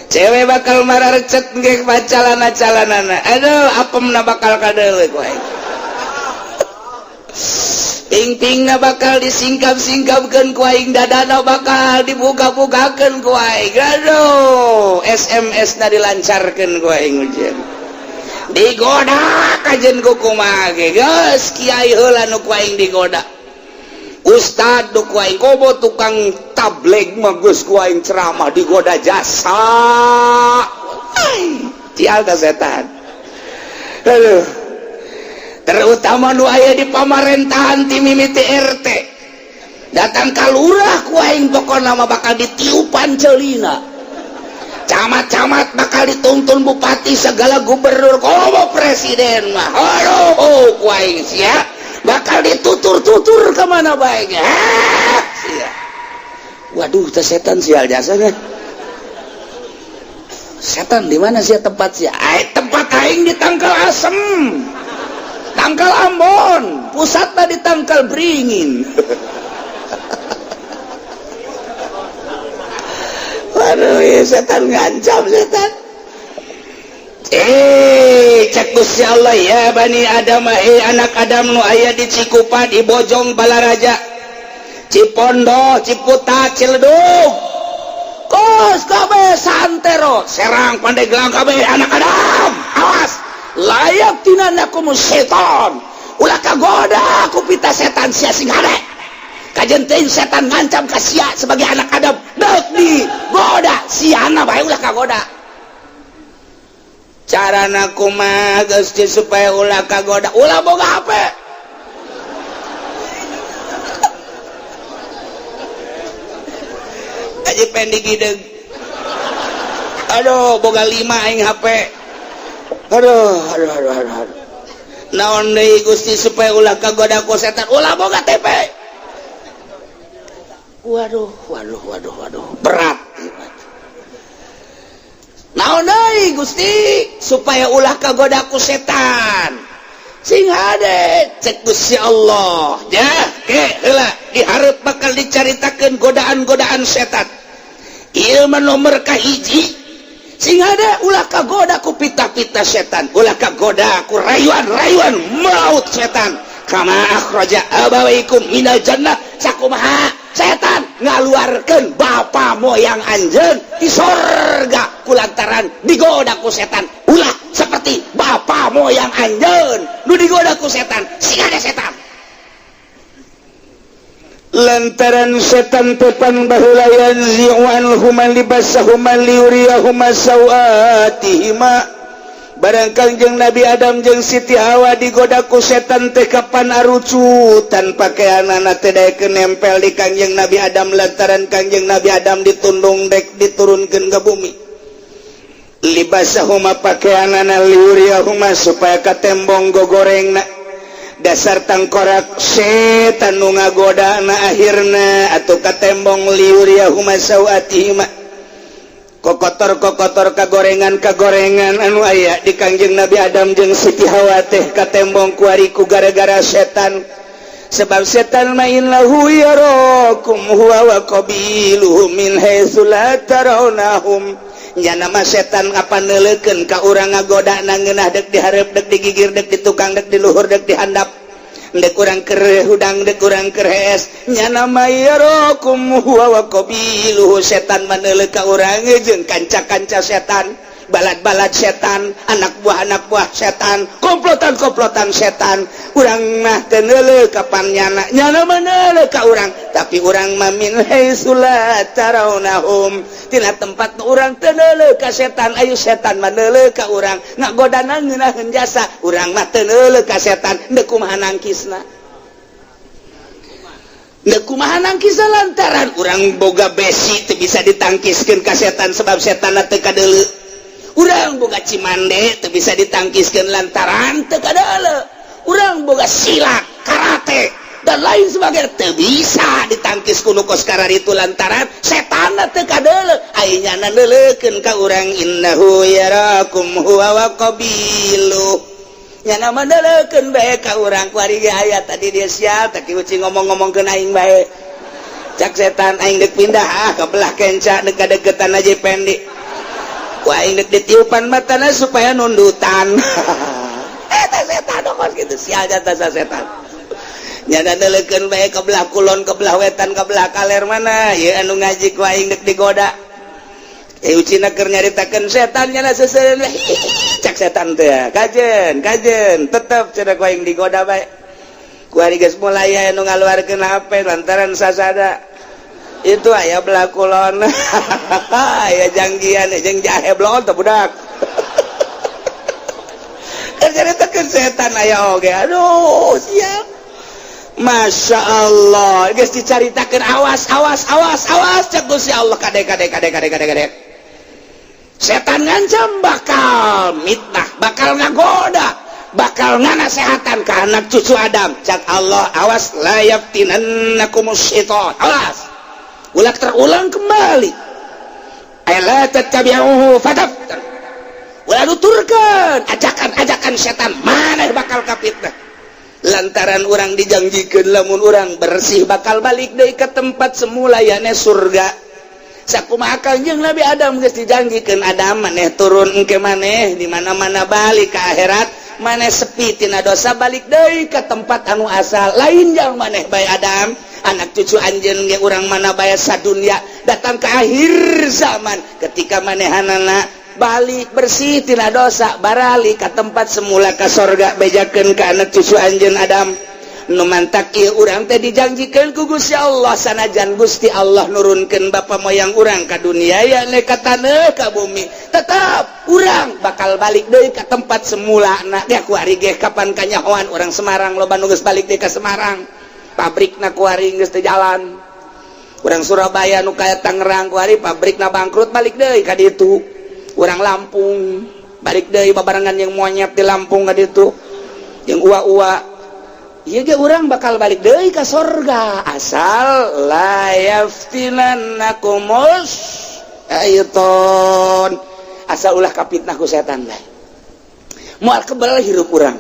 Cewek bakal mararecet ge calana-calanana. Aduh, apemna bakal kadeuleu ku aing. Ting-tingna bakal disingkap-singkapkeun ku aing, dadana bakal dibuka-bukakeun ku aing. Aduh, SMS na dilancarkeun ku aing ujian. Digoda kajen ku kumaha ge. Geus kiai heula nu ku aing digoda. Ustad nu ku aing komo tukang tabligh mah geus ku aing ceramah digoda jasa. Cial teh setan. Aduh. Terutama nu aya di pamarentahan ti mimiti RT datang ka lurah, ku aing pokona mah bakal ditiupan celina. Camat-camat bakal dituntun bupati, segala gubernur, komo presiden mah. Aduh, oh, ku aing sia bakal ditutur-tutur kemana bae ge. Sia. Waduh, teh setan sial jasanya. Setan di mana sih tempat sia? Ai tempat aing di Tangkal Asem, Tangkal Ambon, pusatnya di Tangkal Beringin. Waduh, ya, setan ngancam setan. Eh, cek Gusti Allah, ya Bani Adam, eh anak Adam nu aya di Cikupa, di Bojong, Balaraja, Cipondo, Ciputat, Ciledug, kos kabeh santero, Serang, Pandeglang, kabeh anak Adam, awas layak tinanakum setan, ulah kagoda ku pita setan sia. Sing hade kajen teuing setan ngancam ka sia sebagai anak Adam deuk digoda siana bae, ulah kagoda. Carana kumaha Gusti supaya ulah kagoda? Ulah boga HP. Aja pendik gideg. Aduh, boga 5 aing HP. Aduh, aduh, aduh, aduh, aduh. Naon deui Gusti supaya ulah kagoda ku setan? Ulah boga TV. Waduh, waduh, waduh, waduh, berat. Naon deui Gusti supaya ulah kagoda ku setan? Sing hade cek Gusti Allah. Ya, ke heula dihareup bakal dicaritakeun godaan-godaan setan. Ieu mah nomor kahiji. Sing ada ulah kagoda ku pita-pita setan, ulah kagoda ku rayuan-rayuan maut setan. Kama akhraja abawaikum minal jannah, sakumaha setan ngaluarkeun bapa moyang anjeun di sorga kulantaran digoda ku setan. Ulah seperti bapa moyang anjeun nu digoda ku setan. Sing ada setan. Lantaran setan tepan baheula yanzi'u anhuma libasahuma liyuriyahuma sawatihima. Barang Kangjeng Nabi Adam jeung Siti Hawa digoda ku setan teh kapan arucutan pakaianana teh daekeun nempel di Kangjeng Nabi Adam, lantaran Kangjeng Nabi Adam ditundung dek diturunkeun ke bumi. Libasahuma pakaianana liyuriyahuma supaya katembong gogorengna. Dasar tangkorak setan nu ngagodana akhirna atau katembong liyuriyahuma sawatihima. Kokotor-kokotor kagorengan-kagorengan anu aya di Kangjeng Nabi Adam jeung Siti Hawa teh katembong kuari ku gara-gara setan. Sebab setan main lahu yarakum huwa wa qabiluhu min haitsu la tarawnahum. Nyana mah setan apa neuleukeun ka urang, ngagoda ngeunah, dek dihareup, dek digigir, dek di tukang, dek di luhur, dek dihandap, dek urang keur hudang, dek urang keur hees. Nyana mah yarakum huwa wa qabiluhu. Setan mah neuleuh ka urang jeung kanca-kanca setan, balad-balad setan, anak buah anak buah setan, komplotan-komplotan setan. Urang mah teu neuleuh kapan nyana, nyana mah neuleuh ka urang. Tapi urang mah min haitsu la tarawnahum, tina tempat nu urang teu neuleuh ka setan. Ayo, setan mah neuleuh ka urang, ngagodana ngeunaheun jasa. Urang mah teu neuleuh ka setan. Deuk kumaha nangkisna? Deuk kumaha nangkisna? Lantaran urang boga besi teu bisa ditangkiskeun ka setan, sebab setan teu kadeuleu. Urang boga cimande teu bisa ditangkiskeun, lantaran teu kadeuleu. Urang boga silat, karate, dan lain sebagainya, teu bisa ditangkis ku nu kos itu, lantaran setan teu kadeuleu. Ai nyana neuleukeun ka urang. Innahu yarakum huwa wa qabilu. Nyana mah neuleukeun bae ka urang. Kuari ge aya tadi, dia siap tak uci ngomong-ngomongkeun aing bae. Cak setan, aing dek pindah ah ke belah kenca, dek deketan aja pendek. Wah, aing dek ditiupan matana supaya nundutan. Eta setan kos gitu, sial jatah setan. Nyana neuleukeun bae ke belah kulon, ke belah wetan, ke belah kaler. Mana ieu anu ngaji, ku aing dek digoda. Eh, ucina keur nyaritakeun setan, nyana seseureun. Cak setan teh, kajen kajen tetep cenah ku aing digoda bae. Ku ari geus mulai aya nu ngaluarkeun HP lantaran sasada itu aya belah kulon, aya janggian jeung jahe blon teh budak. Keur nyaritakeun setan aya oge. Aduh, siap. Masya Allah, geus dicaritakeun, awas, awas, awas, awas, cek Gusti Allah, kade, kade, kade, kade, kade, kade. Setan ngancam bakal mitnah, bakal ngagoda, bakal nganasehatan ke anak cucu Adam. Cak Allah, awas, la yaftinannakumus syaitan. Awas. Ulah terulang kembali. Ay la tattabi'uhu fataftan. Ulah nuturkeun ajakan-ajakan setan, maneh bakal kapitnah. Lantaran urang dijanjikan lamun urang bersih bakal balik deui ke tempat semula, yakni surga. Sakumaha Kanjeng Nabi Adam geus dijanjikeun, Adam, maneh turun engke, maneh di mana-mana balik ke akhirat, maneh sepi tina dosa, balik deui ke tempat anu asal. Lain jang maneh bae, Adam, anak cucu anjeun ge, urang mana bae sadunya datang ke akhir zaman, ketika manehanana balik bersih tina dosa, baralik ke tempat semula, ke sorga. Bejakeun ke anak cucu anjeun, Adam. Nu mantak ieu urang teh dijanjikeun ku Gusti Allah, sanajan Gusti Allah nurunkeun bapa moyang urang ka dunia, yakni ka taneuh, ka bumi, tetap urang bakal balik deui ka tempat semula. Na dia kuari ge kapan kanyahoan urang Semarang loba nu geus balik deui ka Semarang, pabrikna kuari geus teu jalan. Urang Surabaya nu kaya Tangerang kuari pabrikna bangkrut, balik deui ka ditu. Urang Lampung balik deui babarengan yang monyet di Lampung ka ditu, yang ua-ua. Ieu ge urang bakal balik deui ka sorga, asal la yaftinannakumus syaiton, asal ulah kapitnah ku setan bae. Moal kebal hirup urang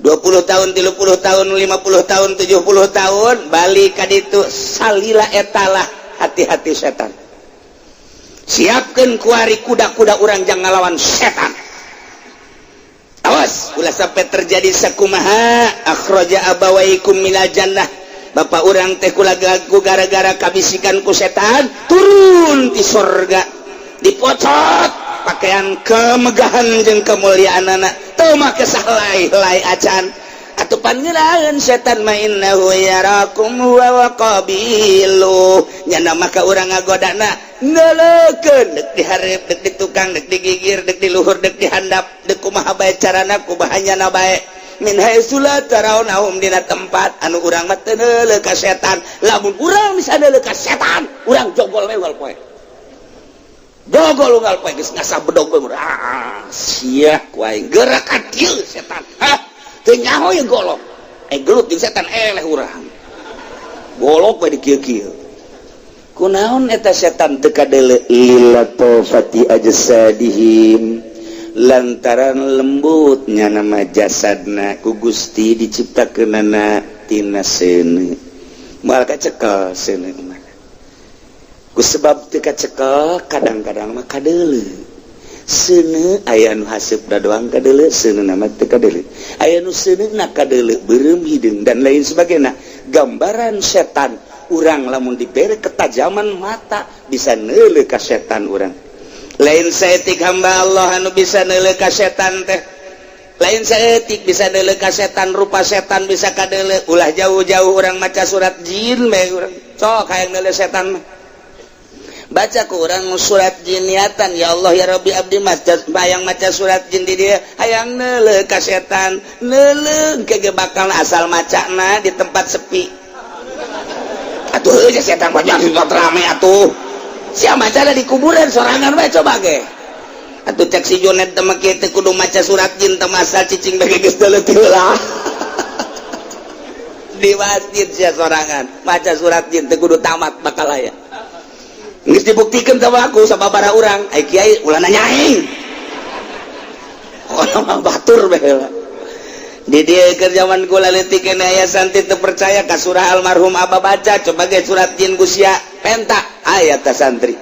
20 tahun, 30 tahun, 50 tahun, 70 tahun, balik ka ditu salila. Etalah hati-hati setan. Siapkan kuari kuda-kuda urang jangan ngalawan setan. Awas ulah sampai terjadi sakumaha akhraja abawaikum minal jannah. Bapak urang teh ku gara-gara kabisikan ku setan turun di sorga, dipocot pakaian kemegahan jeung kemuliaan anak teu make sahlai-lai acan. Atuh pan ngeunaheun setan mah, innahu yarakum huwa wa qabilu. Nyana maka urang ngagodana neuleukeun, dek dihareup, dek di tukang, dek digigir, dek di luhur, dek dihandap, dek kumaha bae carana, kumaha nyana bae. Min haitsu la tarawnahum, dina tempat anu urang mah teu neuleuh ka setan. Lamun urang bisa neuleuh ka setan, urang jogol we unggal poe, jogol unggal poe, geus ngasah bedog we. Ah, sia ku aing gerak ka dieu setan. Hah, teu nyaho ye golok. Eh, gelut jeung setan, eleh urang, golok we di kieu-kieu. Kunaon eta setan teu kadeuleu? Lilatofati ajsadihim, lantaran lembutnya nama jasadna ku Gusti diciptakeunana tina seuneu, moal kacekel seuneu mah. Ku sebab teu kacekel kadang-kadang mah kadeuleu. Seuneu aya nu haseupna doang kadeuleu, seuneu mah teu kadeuleu. Aya nu seuneuna kadeuleu beureum hideung dan lain sebagainya. Gambaran setan urang lamun dibere ketajaman mata bisa neuleu ka setan urang. Lain saeutik hamba Allah anu bisa neuleu ka setan teh. Lain saeutik bisa neuleu ka setan, rupa setan bisa kadeuleu. Ulah jauh-jauh urang maca surat jin bae urang. Sok hayang neuleu setan mah. Baca ku urang surat jin niatan, ya Allah ya Rabbi abdi maca hayang maca surat jin di dieu hayang neuleu ka setan, neuleu ke bakal asal macana di tempat sepi. Atuh heuh setan banyak di tempat rame atuh. Sia maca di kuburan sorangan bae coba ge. Atuh cek si Jonet teh mah kieu teh kudu maca surat jin teh asal cicing bae geus deuleu heula. Di masjid sia sorangan maca surat jin teh kudu tamat bakal aya. Geus dibuktikan sama aku sama para urang, ai kiai ulah nanya aing. Orang mah batur bae heula. Di dieu keur zaman kula leutik keneh aya santri teu percaya ka surah almarhum abah baca, coba ge surat jin ku sia penta aya ta santri.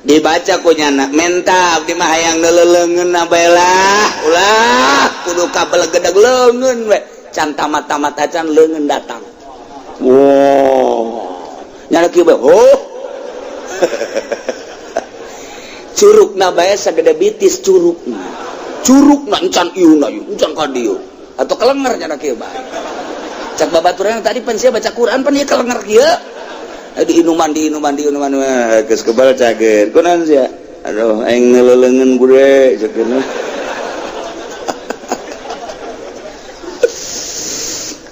Dibaca ku nyana, menta abdi mah hayang neuleuleungeun bae lah, ulah kudu kabelegedeg leungeun we. Can tamat-tamat acan leungeun datang. Wow. Nyana kieu bae, oh. Curugna bae sagede bitis curugna. Curugna encan ieu na ieu, encan ka dieu. Atau kelenger nyana kieu bae. Cak babaturan tadi pan sia baca Quran pan ieu kelenger kieu. Di inuman di inuman di inuman wah geus kebal cager. Kunaon sia? Aduh aing neuleuleungeun bude cageurna.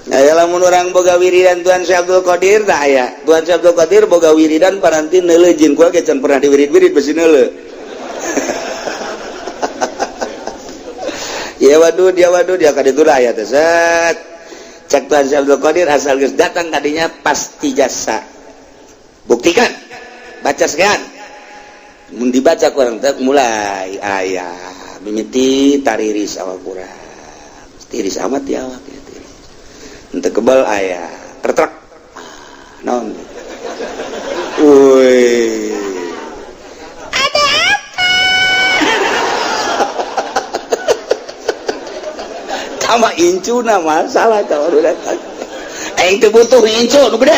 Aya lamun urang boga wiridan Tuan Syekh Abdul Qadir tah aya. Tuan Syekh Abdul Qadir boga wiridan paranti neuleuh jin kula ge can pernah diwirid-wirid besi neuleuh. Ya wadud ya wadud ya ka ditu aya teh set. Cek Tuan Syekh Abdul Qadir asal geus datang kadinya pasti jasa. Buktikan. Baca sekian. Mun dibaca kurang teh mulai aya mimiti tariris awak urang. Tiris amat ya awak ya. Untuk kebal ayah tertrek non woi ada apa sama incuna masalah tau udah aing teu butuh incu nu gede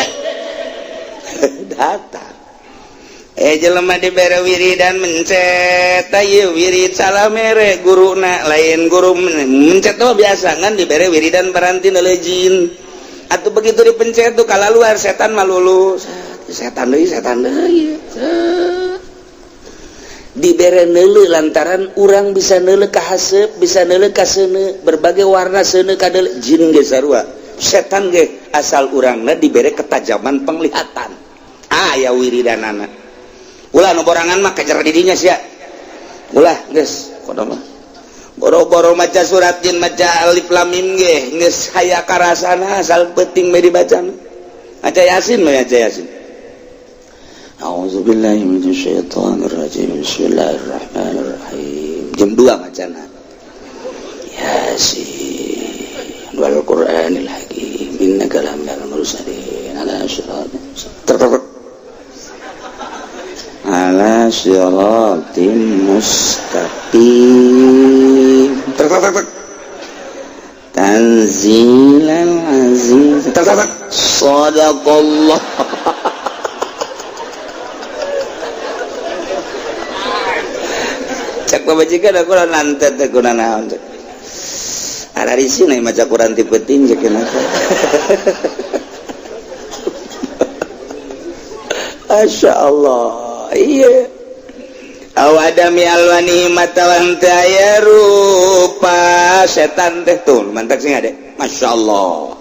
datang jelema dibere wiridan mencet ieu wirid salah mere guruna lain guru mencet tuh biasa kan dibere wiridan paranti neuleuh jin atuh begitu dipencet tuh kalaluar setan mah lulus setan deui dibere neuleuh lantaran urang bisa neuleuh ka haseup bisa neuleuh ka seuneu berbagai warna seuneu kadeuleuh jin ge sarua setan ge asal urangna dibere ketajaman penglihatan aya wiridanana ulah nu borangan mah kejar didinya sia ulah geus kono mah boro-boro maca surat jin maca alif lam mim ge geus haya karasana asal penting mah dibaca maca yasin mah maca yasin. A'udzubillahi minasyaitonir rajim bismillahirrahmanirrahim jam 2 macana yasin wal qur'anil hakim innaka laminal mursalin ala siratin ala siratin mustaqim tanzilal aziz sadaqallah. Cek pamajikan aku nantet teh kuna naon cek ararisi na maca Quran ti peuting cek kenapa. Masya Allah. Iya awadami alwani matawan teh aya rupa setan teh tuh mantak sing ade. Masya Allah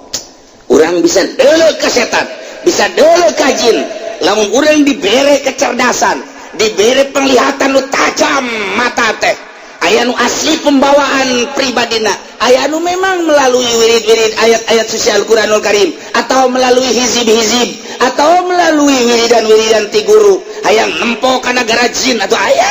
urang bisa deuleu ka setan bisa deuleu ka jin lamun urang dibere kecerdasan dibere penglihatan nu tajam mata teh aya nu asli pembawaan pribadina aya nu memang melalui wirid-wirid ayat-ayat suci Al-Qur'anul Karim atau melalui hizib-hizib atau melalui wiridan-wiridan ti guru hayang nempo kana negara jin atau aya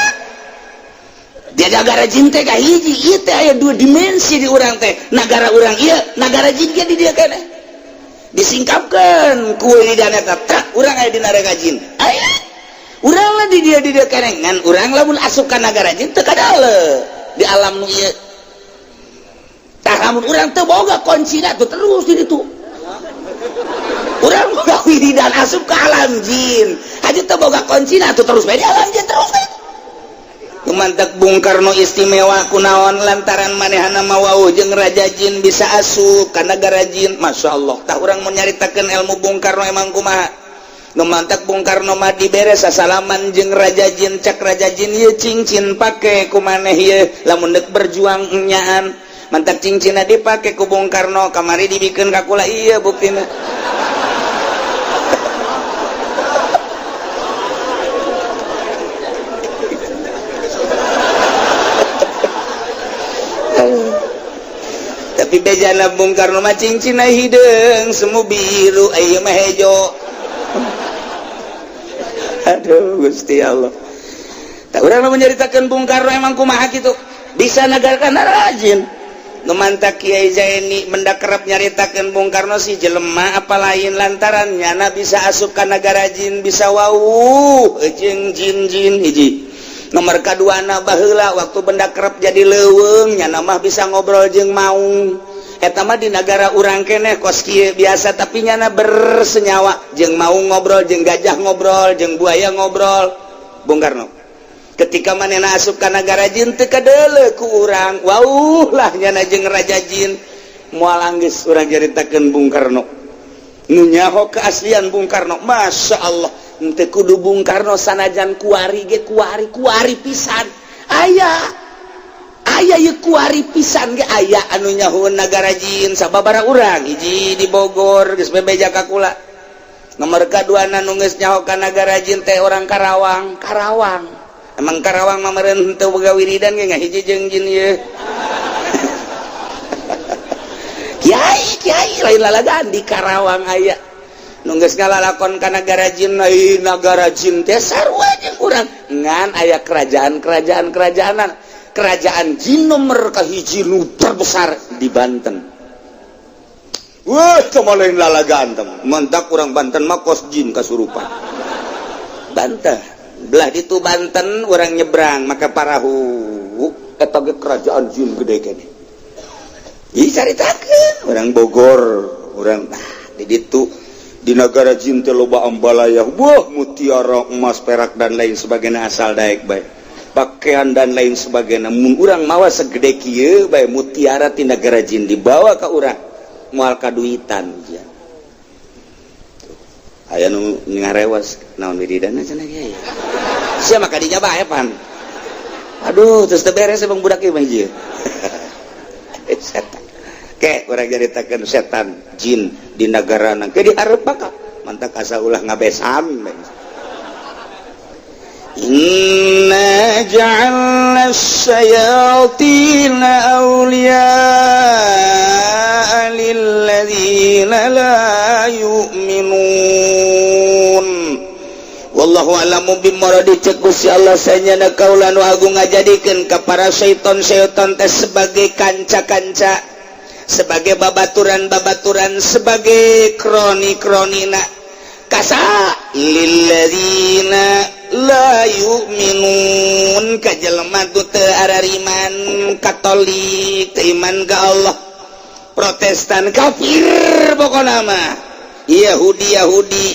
dia negara jin teh kahiji ieu teh aya dua dimensi di urang teh nagara urang ieu nagara jin ge di dieu keneh disingkapkeun ku wiridan eta tak urang aya di nagara jin aya Urang lah di dia keneh ngan urang lamun asup ka nagara jin teu kadale di alam nu ieu. Tah, lamun urang teu boga kuncina tuh terus di ditu. Urang boga wiridan asup ke alam jin aja teu boga kuncina tuh terus bae di alam jin terus bae. Mantak Bung Karno istimewa kunaon? Lantaran manehana wawuh jeung raja jin, bisa asup ka nagara jin. Masya Allah. Tah, urang mau nyaritakeun ilmu Bung Karno emang kumaha. Nu mantak Bung Karno mah dibere sasalaman jeung raja jin. Cak raja jin, "Ieu cincin pake ku maneh ieu lamun deuk berjuang nyaan." Mantak cincinna dipake ku Bung Karno, kamari dibikeun ka kula. Ieu buktina. Tapi bejana Bung Karno mah cincinna hideung, semu biru, ieu mah hejo. Aduh, Gusti Allah. Tah, urang mah menyeritakeun Bung Karno emang kumaha kitu, bisa nagarkan rajin. Nu mantak Kiai Zaini mendak kerep nyaritakeun Bung Karno si jelema apa lain, lantaran nyana bisa asup ka nagara jin, bisa wawuh jeung jin-jin. Hiji nomor kaduana, baheula waktu benda kerep jadi leuweung, nyana mah bisa ngobrol jeung maung. Eta mah di negara urang keneh kos kieu biasa, tapi nyana bersenyawa jeung maung, ngobrol jeung gajah, ngobrol jeung buaya, ngobrol Bung Karno. Ketika manehna asup ka nagara jin, teu kadeuleu ku urang, wawuh lah nyana jeung raja jin. Moal anggeus urang caritakeun Bung Karno. Nu nyaho keaslian Bung Karno, Masya Allah, henteu kudu Bung Karno, sanajan kuari ge, kuari kuari pisan aya, aya ye kuari pisan ge aya anu nyahoeun nagara jin sababara urang. Hiji di Bogor, geus bebeja ka kula. Nomor kadua nu geus nyaho ka nagara jin teh orang Karawang. Karawang, emang Karawang mah meureun henteu boga wiridan ge ngahiji jeung jin ieu. Kiai kiai, lain lalagan, di Karawang aya nu geus ngalalakon ka nagara jin. Lain nagara jin teh sarua jeung urang, ngan aya kerajaan-kerajaan, kerajaanan. Kerajaan jin nomor kahiji nu terbesar di Banten. Wah, teu lain lalagaan teh. Mantak urang Banten mah kos jin kasurupan. Banten belah ditu, Banten urang nyebrang maka parahu, eta ge kerajaan jin gede keneh. Ih, caritakeun orang Bogor, orang nah di ditu di negara jin teh loba ambalaya, wah, mutiara, emas, perak, dan lain sebagainya, asal daek bae, pakaian dan lain sebagainya. Mun urang mawa segede kieu bae mutiara ti negara jin dibawa ka urang, moal kaduitan ya. Aya nu ngarewas, naon wiridanna cenah kiai sia mah kadinya bae pan. Aduh, terus teu beres emang budak ieu mah hiji setan. Ke urang nyaritakeun setan jin di negara ke dihareup maka mantak asa ulah ngabesan. Inna ja'alna syayatina awliya'a lilladzina la yu'minun. Wallahu a'lamu bimuradi. Cek Gusti Allah, sanyana kaula nu agung ngajadikeun ka para syaiton-syaiton teh sebagai kanca-kanca, sebagai babaturan-babaturan, sebagai kroni-kronina kasa lilladzina la yu'minun, ka jelema nu teu arariman, Katolik teu iman ka Allah, Protestan kafir, pokona mah Yahudi Yahudi,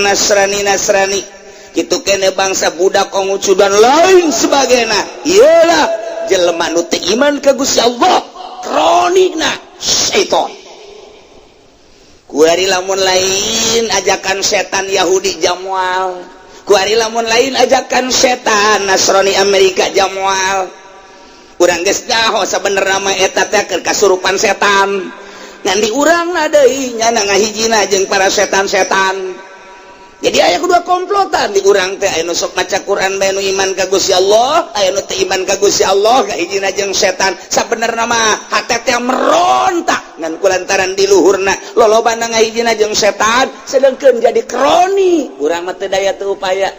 Nasrani Nasrani gitu kene, bangsa budak Konghucu dan lain sebagainya. Iyalah jelema nu teu iman ka Gusti Allah, kronikna syaiton. Kuari lamun lain ajakan setan Yahudi jamual, kuari lamun lain ajakan setan Nasrani Amerika jamual. Urang geus nyaho sabenerna mah eta teh keur kasurupan setan, ngan di urang deui nyana ngahijina jeung para setan-setan. Jadi aya kedua komplotan di urang teh, aya nu sok maca Quran bae, nu iman ka Gusti Allah, aya nu teu iman ka Gusti Allah, ngahijina jeung setan. Sabenerna mah hate teh merontak, ngan kulantaran di luhurna lolobana ngahijina jeung setan, sedangkeun jadi kroni urang mah teu daya teu upaya.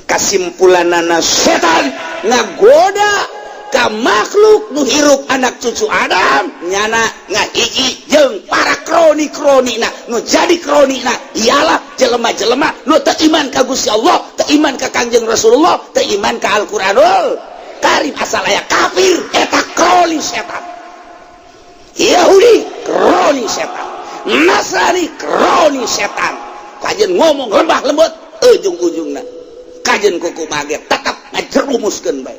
Kasimpulanana, setan ngagoda Ka makhluk nu hirup, anak cucu Adam, nyana ngahiji jeung para kroni-kroni. Na nu jadi kroni na ialah jelema-jelema nu teu iman ka Gusti Allah, teu iman ka Kangjeng Rasulullah, teu iman ka Al-Qur'anul Karim. Asal aya kafir, eta kroni setan. Yahudi kroni setan, Nasrani kroni setan. Kajen ngomong lembah lembut, ujung-ujungna kajen kuku mage tetap ngajerumuskeun bae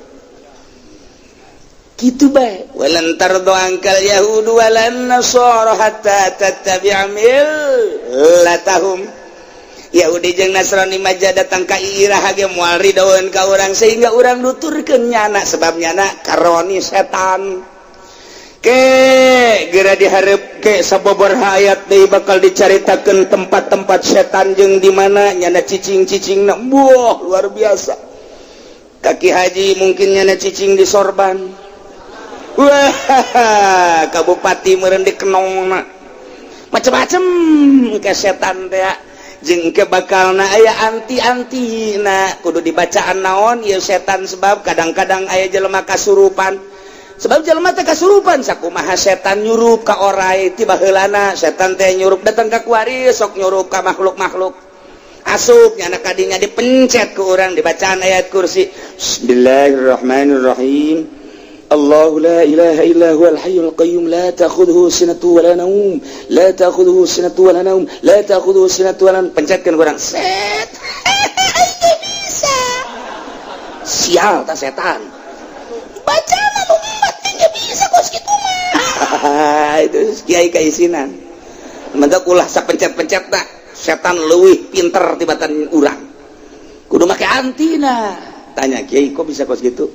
kitu bae. Walan tardo angkal yahudu walan nasara hatta tattabi'a millatahum. Yahudi jeung Nasrani maja datang ka iraha ge moal ridoeun ka urang sehingga urang nuturkeun nyana, sebab nyana karoni setan. Ke gera diharap ke sababaraha ayat deui bakal dicaritakeun tempat-tempat setan jeung di mana nyana cicing-cicing. Na buah luar biasa. Kaki haji mungkin nyana cicing di sorban. Wah, kabupati meureun di kenongna, macem-macem ke setan teh. Jeung ke bakalna aya anti-anti. Nah, kudu dibacaan naon ieu setan, sebab kadang-kadang aya jelema kasurupan, sebab jelema teh kasurupan. Sakumaha setan nyurup ka orai ti baheulana, setan teh nyurup datang ka kuari, sok nyurup ka makhluk-makhluk, asup nyana kadinya, dipencet ke urang, dibacaan ayat kursi. Bismillahirrahmanirrahim. الله لا إله إلا هو الحي القيوم، لا تأخذه سنة ولا نوم، لا تأخذه سنة ولا نوم، لا تأخذه سنة ولا نوم. Pencetkan kurang set bisa sial tak setan baca umat nggak bisa kos gitu mah. Itu kiai kaisinan mentak ulah sapencet-pencet tak. Setan leuwih pinter tibatan urang, kudu make anti. Nah, tanya kiai, kok bisa kos gitu?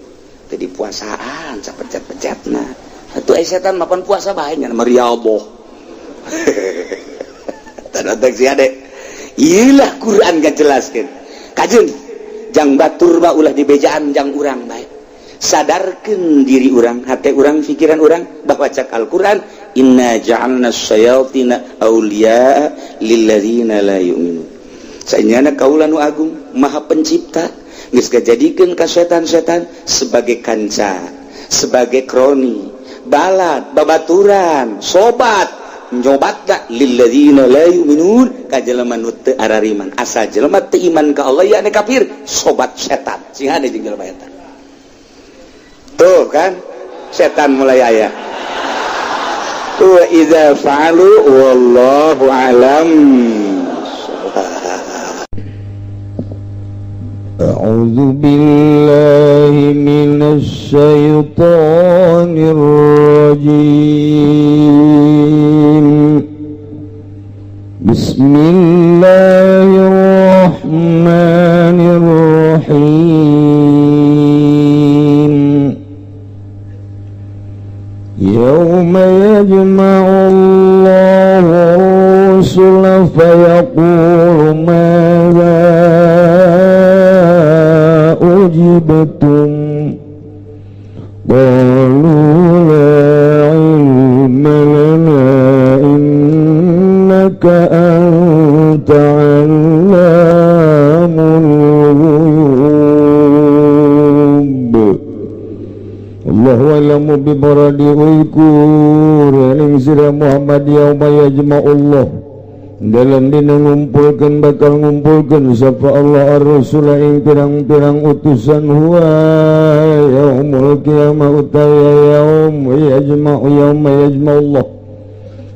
Tadi puasaan sapencet-pencet. Nah, itu setan mapan puasa bae nya meriaboh. Tanda si ade iyalah Quran gak jelaskan kajeng jang batur mah ulah dibejaan jang urang bae. Sadarkan diri urang, hati urang, pikiran urang bahwa cak Al-Quran, inna ja'alna syayatina awliya lilladzina la yu'minun. Sanyana kaula nu agung maha pencipta geus ngajadikeun ka setan-setan sebagai kanca, sebagai kroni, balad, babaturan, sobat nyobat gak lilladzina la yu'minun, ka jelema nu teu arariman. Asal jelema teu iman ka Allah, ya kafir, sobat setan. Sing hade jeung jelema eta tuh kan setan mulai aya wa idza fa'alu, wallahu alam. أعوذ بالله من الشيطان الرجيم. بسم الله الرحمن الرحيم. يوم يجمع الله الرسل فيقول ماذا أجبتم؟ قالوا لا علم لنا إنك أنت علام الغيوب. الله أعلم بمراده. اذكر eling sira Muhammad, yauma yajma'ullah dalam dina ngumpulkan, bakal ngumpulkan sapa Allah ar-rasul ing pirang-pirang utusan. Huwa yaumul qiyamah utawi yaum yajma'u, yauma yajma'ullah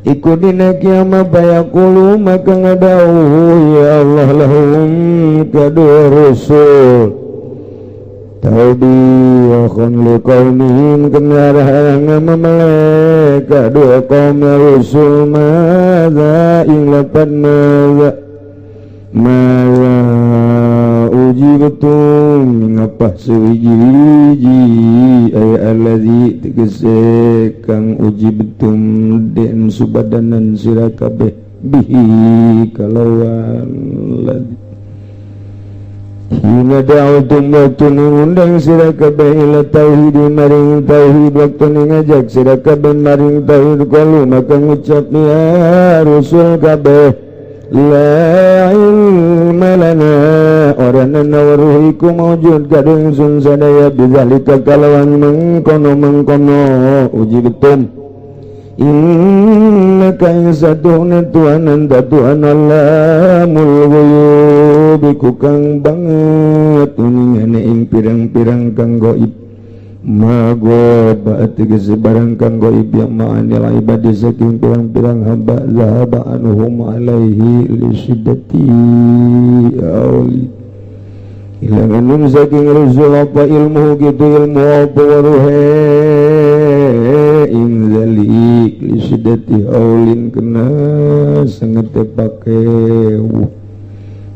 iku dina kiamat. Fayaqulu maka ngadawuh ya Allah lahum kadua rasul taubikhun liqaumihim kenarah memelek dua kaum rasul. Madza ing lapan madza, madza ujibtum ngapa sewiji-wiji ay allazi tegese kang ujibtum den subadanan sira kabeh bihi kalawan ladzi. Hina da'utum waktu ngundang sira kabeh ila tauhid maring tauhid, waktu ngajak sira kabeh maring tauhid, qalu maka ngucap ya rasul kabeh la ilma. Malana ora weruh iku maujud kadung ingsun sadaya bidzalika kalawan mengkono-mengkono ujibtum. Innaka ing satuhna Tuhan anta Tuhan allamul ghuyub iku kang banget uningane ing pirang-pirang kang gaib, magoba tegese barang kang gaib yang ma'anil ibadi saking pirang-pirang hamba, zahaba anhum alaihi li syiddati auli ilang anum saking rasul apa ilmu gitu ilmu apa waruhe ing zalik li syiddati aulin kena sangat pake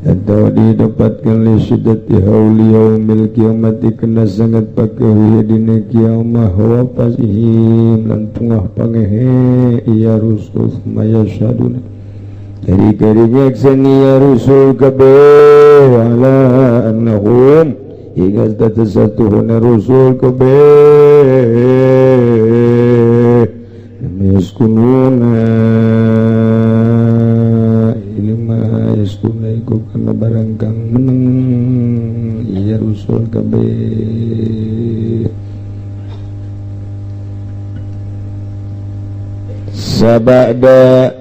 atau didapatkan li syiddati hauli yaumil kiamati kena sangat pakai dina kiamah wa fasihim lan pungah pangehe ya rusul mayasyaduna kari-kari nyakseni ya rusul kabeh ala annahum hingga satuhuna rusul kabeh yaskununa ilma yaskuna iku kana barang kang meneng iya rusul kabeh. Sabada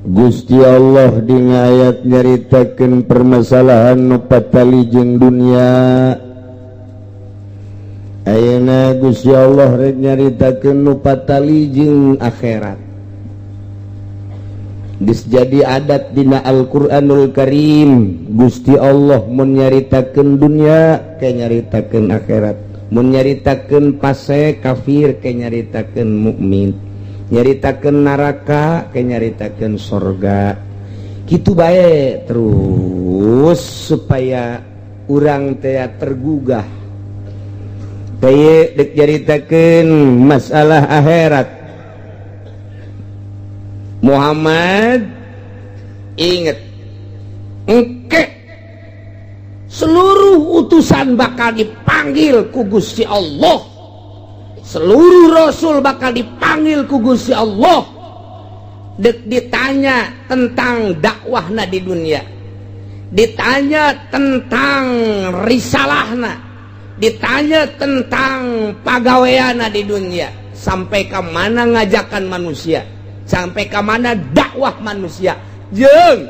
Gusti Allah dina ayat nyaritakeun permasalahan nu patali jeung dunia, ayeuna Gusti Allah rek nyaritakeun nu patali jeung akhirat. Geus jadi adat dina Al-Qur'anul Karim, Gusti Allah mun nyaritakeun dunia ke nyaritakeun akhirat, mun nyaritakeun fasik kafir ke nyaritakeun mukmin, nyaritakeun neraka ke nyaritakeun sorga, kitu bae terus supaya urang teh tergugah. Kaye dek nyaritakeun masalah akhirat. Muhammad inget, engke seluruh utusan bakal dipanggil ku Gusti Allah, seluruh rasul bakal dipanggil ku Gusti Allah, dek ditanya tentang dakwahna di dunia, ditanya tentang risalahna, ditanya tentang pagaweana di dunia, sampai ke mana ngajakan manusia, sampai ke mana dakwah manusia, jeung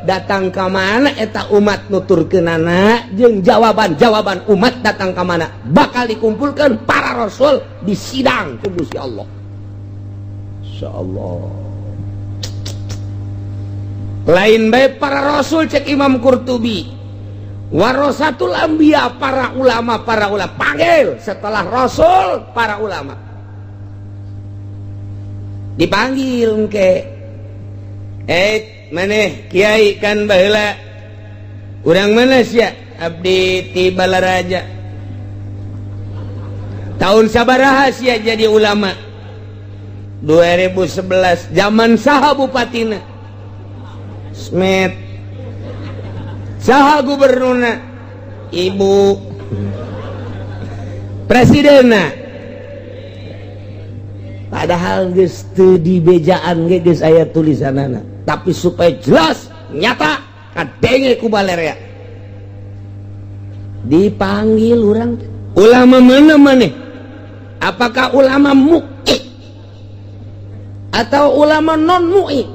datang ke mana eta umat nuturkeunana, jeung jawaban-jawaban umat datang ke mana bakal dikumpulkan para rasul di sidang ku Gusti Allah. Insyaallah lain bae para rasul, cek Imam Qurtubi, warasatul anbiya, para ulama, para ulama panggil setelah rasul, para ulama dipanggil engke. Maneh kiai kan baheula urang mana sia? Abdi ti Balaraja. Tahun sabaraha sia jadi ulama? 2011. Zaman saha bupatina? Smet. Saha gubernurna? Ibu. Presidenna? Padahal geus teu di bejaan ge geus aya tulisanana, tapi supaya jelas nyata kadenge ku balerea dipanggil urang. Ulama mana maneh? Apakah ulama MUI atau ulama non MUI?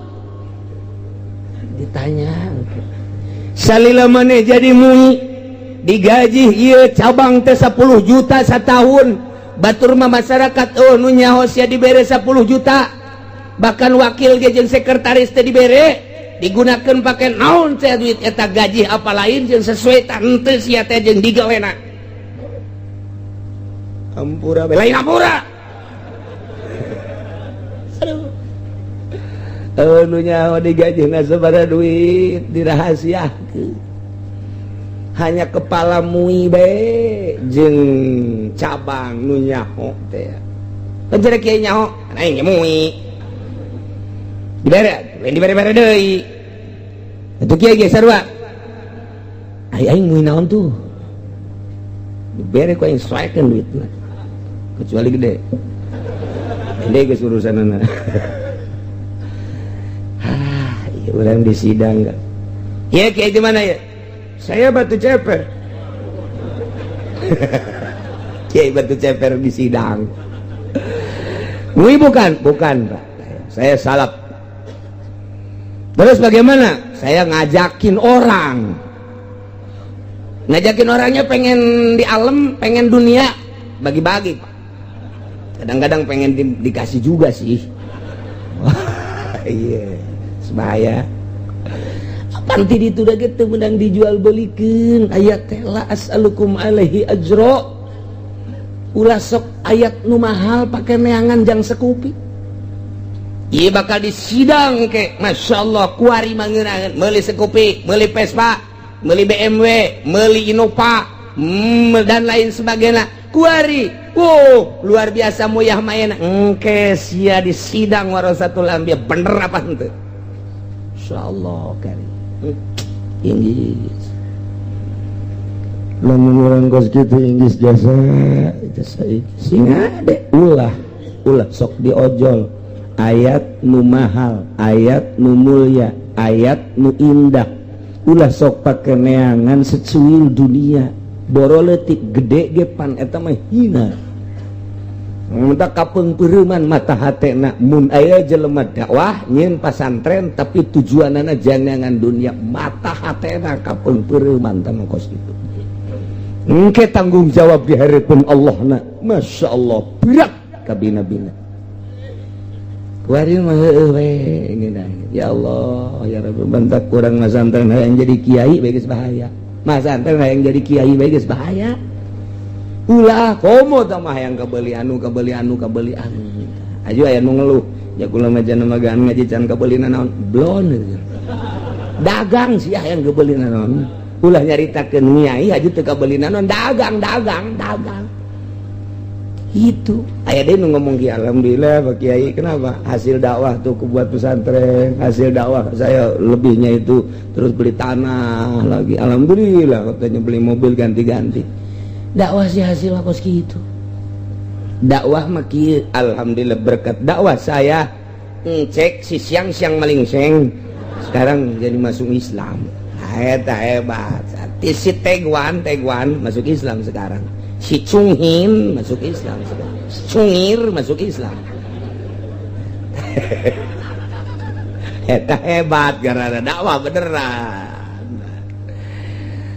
Ditanya. Salila maneh jadi MUI digaji ieu cabang teh 10 juta setahun, batur mah masyarakat oh nu nyaho sia dibere 10 juta, bahkan wakil ge jeung sekretaris teh dibere, digunakan pakai naon teh duit eta gaji apa lain jeung sesuai tante sia teh jeung digawena? Ampura, lain ampura. Aduh, oh, nu nyaho digajina sabaraha duit dirahasiakeun, hanya kepala MUI bae jeung cabang nu nyaho teh. Kan kiai nyaho aing ge MUI dibere, lain dibere-bere deui. Itu kiai ge sarua, ai aing MUI naon tuh dibere ku aing soekeun duitna, kecuali gede gede geus urusanana. Ah, ieu urang di sidang. Ya, kiai di mana ya? Saya Batu Ceper. Kiai Batu Ceper di sidang. Wih, bukan, bukan, Pak. Saya salaf. Terus bagaimana? Saya ngajakin orang. Ngajakin orangnya pengen di alam, pengen dunia, bagi-bagi, Pak. Kadang-kadang pengen dikasih juga sih. Wah, iya, sebahaya. Apaan ti ditu da ge teu meunang dijual belikeun ayat teh, la as'alukum alaihi ajro. Ulah sok ayat nu mahal pake neangan jang sekupi. Ieu bakal disidang ke, Masya Allah, kuari mangeunangeun meuli sekupi, meuli Vespa, meuli BMW, meuli Innova, dan lain sebagainya. Kuari, wow, luar biasa muyah main. Engke sia di sidang warasatul anbiya, bener apa henteu? Insyaallah kari. Inggris. Lamun urang kos kitu inggris jasa jasa sing ade, ulah ulah sok diojol ayat nu mahal, ayat nu mulia, ayat nu indah. Ulah sok pake neangan secuil dunia, boro leutik, gede ge pan eta mah hina. Minta kapeungpeureman mata hatena mun aya jelema dakwah nyieun pasantren tapi tujuanana jangan dunia, mata hatena kapeungpeureman tah kos kitu. Engke tanggung jawab di hadapan Allah na, Masya Allah, berat kabina-bina. Kuari mah heueuh we ngeunah. Ya Allah, ya Rabbi, bentak kurang masantren hayang jadi kiai bae geus bahaya. Masantren hayang jadi kiai bae geus bahaya. Ulah komo tah mah hayang kabeli anu, kabeli anu, kabeli anu. Aju aya nu ngeluh, ya kula mah jana magaan ngaji can kabeli naon. Blon gitu. Dagang sih hayang kabeli naon. Ulah nyaritakeun nyai aju teu kabeli naon, dagang, dagang, dagang. Itu aya deui nu ngomong ki, alhamdulillah, Pak Kiai. Kenapa? Hasil dakwah tuh buat pesantren, hasil dakwah saya lebihnya itu terus beli tanah lagi, alhamdulillah, katanya beli mobil ganti-ganti. Dakwah sih hasil kos gitu. Dakwah mah kieu, alhamdulillah, berkat dakwah saya ngecek si siang-siang maling seng sekarang jadi masuk Islam. Eta hebat. Si Teguan, Teguan masuk Islam sekarang. Si Cunghin masuk Islam sekarang. Si Cungir masuk Islam. Eta hebat gara-gara dakwah beneran.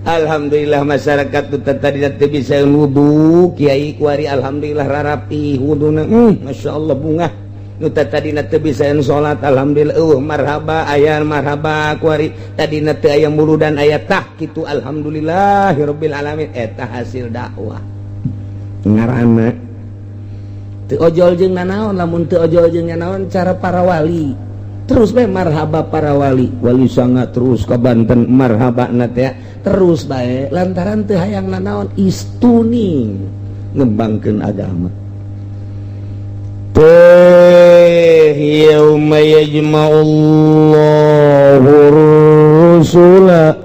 Alhamdulillah, masyarakat tuh tadi teu bisa wudu, kiai kuari alhamdulillah rarapi wuduna. Masya Allah, bunga. Nu tadi teu bisa salat, alhamdulillah, marhaba aya, marhaba kuari. Tadi teu aya muludan, aya tah kitu, alhamdulillahirabbil alamin. Eta hasil dakwah ngaranna. Teu ojol jeung nanaon, lamun teu ojol jeung nanaon cara para wali terus bae, marhaba para wali, wali sangat terus ke Banten, marhaba na teh terus bae lantaran teu hayang nanaon, istuni ngembangkeun agama teh. Yauma yajma'ullahu rusula.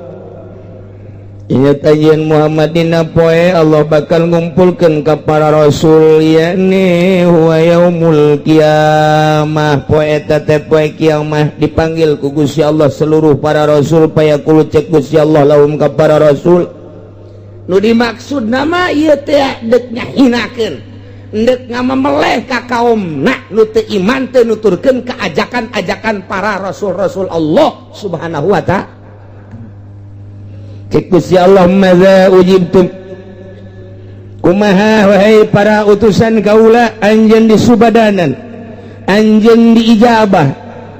Ingat ajian Muhammad dina poe Allah bakal ngumpulkeun ka para rasul, yakni huwa yaumul qiyamah, poe eta teh poe kiamah, dipanggil ku Gusti Allah seluruh para rasul. Payaqulu, cek Gusti Allah, lahum ka para rasul. Nu dimaksud nama ieu teh dek nyahinakeun, dek ngamemeleh ka kaumna nu teu iman, teu nuturkeun ka ajakan-ajakan para rasul-rasul Allah Subhanahu wa ta'ala. Cek Gusti Allah, madza ujibtum, kumaha wahai para utusan kaula, anjeun disubadanan, anjeun diijabah,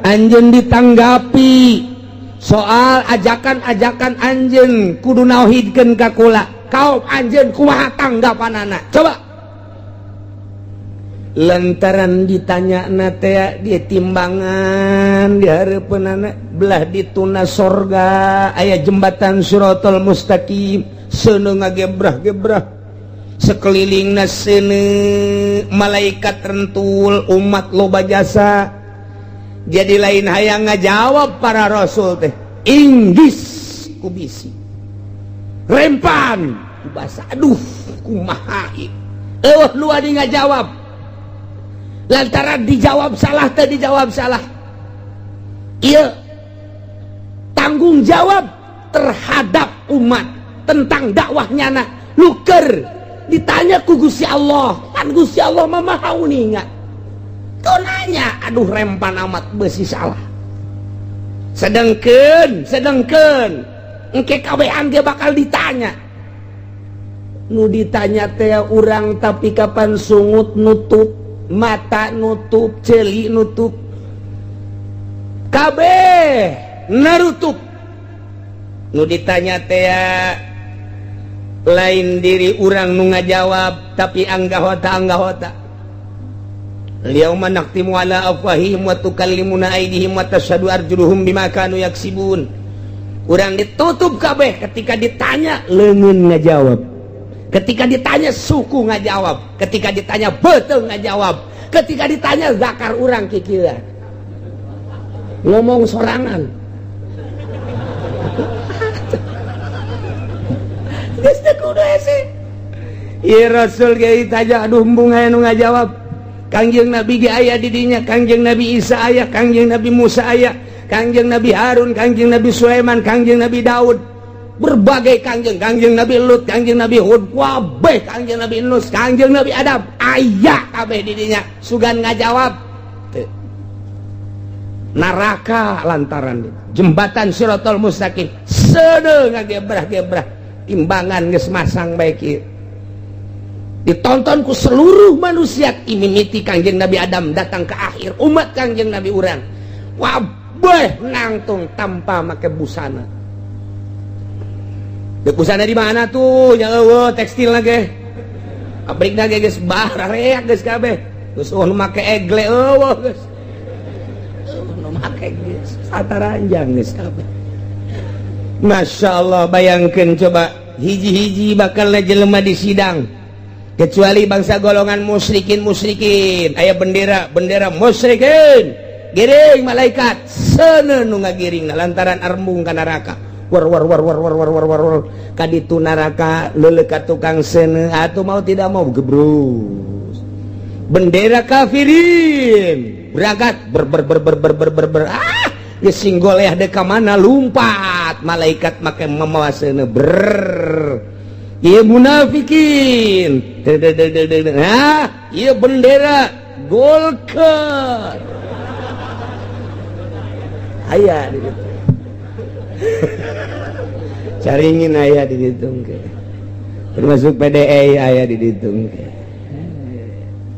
anjeun ditanggapi soal ajakan-ajakan anjeun kudu nauhidkeun ka kula, kaum anjeun kumaha tanggapanana coba? Lantaran ditanya na teh dia timbangan di hareupeunana, belah dituna sorga aya jembatan Siratal Mustaqim, seuneu ngagebrah-gebrah, sekelilingna seuneu malaikat rentul, umat loba jasa. Jadi lain hayang ngajawab para rasul teh, inggis ku bisi, rempan ku basa. Aduh, kumaha eueuh nu adi ngajawab lantaran dijawab salah teh dijawab salah. Iya, tanggung jawab. Terhadap umat tentang dakwahnya na luker ditanya ku Gusti Allah. Kan Gusti Allah mah Maha uninga. Kau nanya, aduh, rempan amat, besi salah. Sedangkan sedangkan engke kabehan dia bakal ditanya. Nu ditanya teh urang, tapi kapan sungut nutup, mata nutup, celi nutup, kabeh narutup. Nu ditanya teh lain diri urang nu ngajawab, tapi anggahota anggahota. Yauma nakhtimu ala afwahihim wa tukallimuna aydihim wa tashhadu arjuluhum bima kanu yaksibun. Urang ditutup kabeh. Ketika ditanya, leungeun ngajawab. Ketika ditanya, suku ngajawab. Ketika ditanya, betul ngajawab. Ketika ditanya, zakar urang kikila ngomong sorangan. Geus teu kudu hese. Ieu Rasul ge ditanya, aduh, embung aya nu ngajawab. Kangjeng Nabi ge aya di dinya, Kangjeng Nabi Isa aya, Kangjeng Nabi Musa aya, Kangjeng Nabi Harun, Kangjeng Nabi Sulaiman, Kangjeng Nabi Daud, berbagai kangjeng, Kangjeng Nabi Lut, Kangjeng Nabi Hud, kabeh, Kangjeng Nabi Nus, Kangjeng Nabi Adam aya kabeh di dinya. Sugan ngajawab. Teu. Neraka lantaran jembatan Sirotol Mustaqim seudeuh ngagebrah-gebrah, timbangan geus masang bae kieu, ditonton ku seluruh manusia, mimiti Kangjeng Nabi Adam datang ke akhir umat Kangjeng Nabi urang, wabeh nangtung tanpa make busana. Dek busana di mana tuh ya? Eueuh tekstil ge, pabrik ge geus bareak, geus kabeh geus. Oh, nu make egle eueuh, geus nu make geus sataranjang, geus kabeh. Masya Allah, bayangkan coba, hiji-hiji bakal jelema di sidang, kecuali bangsa golongan musyrikin. Musyrikin aya bendera, bendera musyrikin, giring malaikat seuneu nu ngagiring lantaran arembung ka neraka, war war war war war war war war war kaditu neraka leuleuk tukang seuneu atuh, mau tidak mau gebrus. Bendera kafirin berangkat ber ber ber ber ber ber ber, ber. Ah ya, singgoleh dek ka mana lumpat, malaikat make mamawa seuneu ber. Ieu munafikin. Nah, ieu bendera Golkar aya di ditu. Caringin aya di ditu ke. Termasuk PDI aya di ditu ke.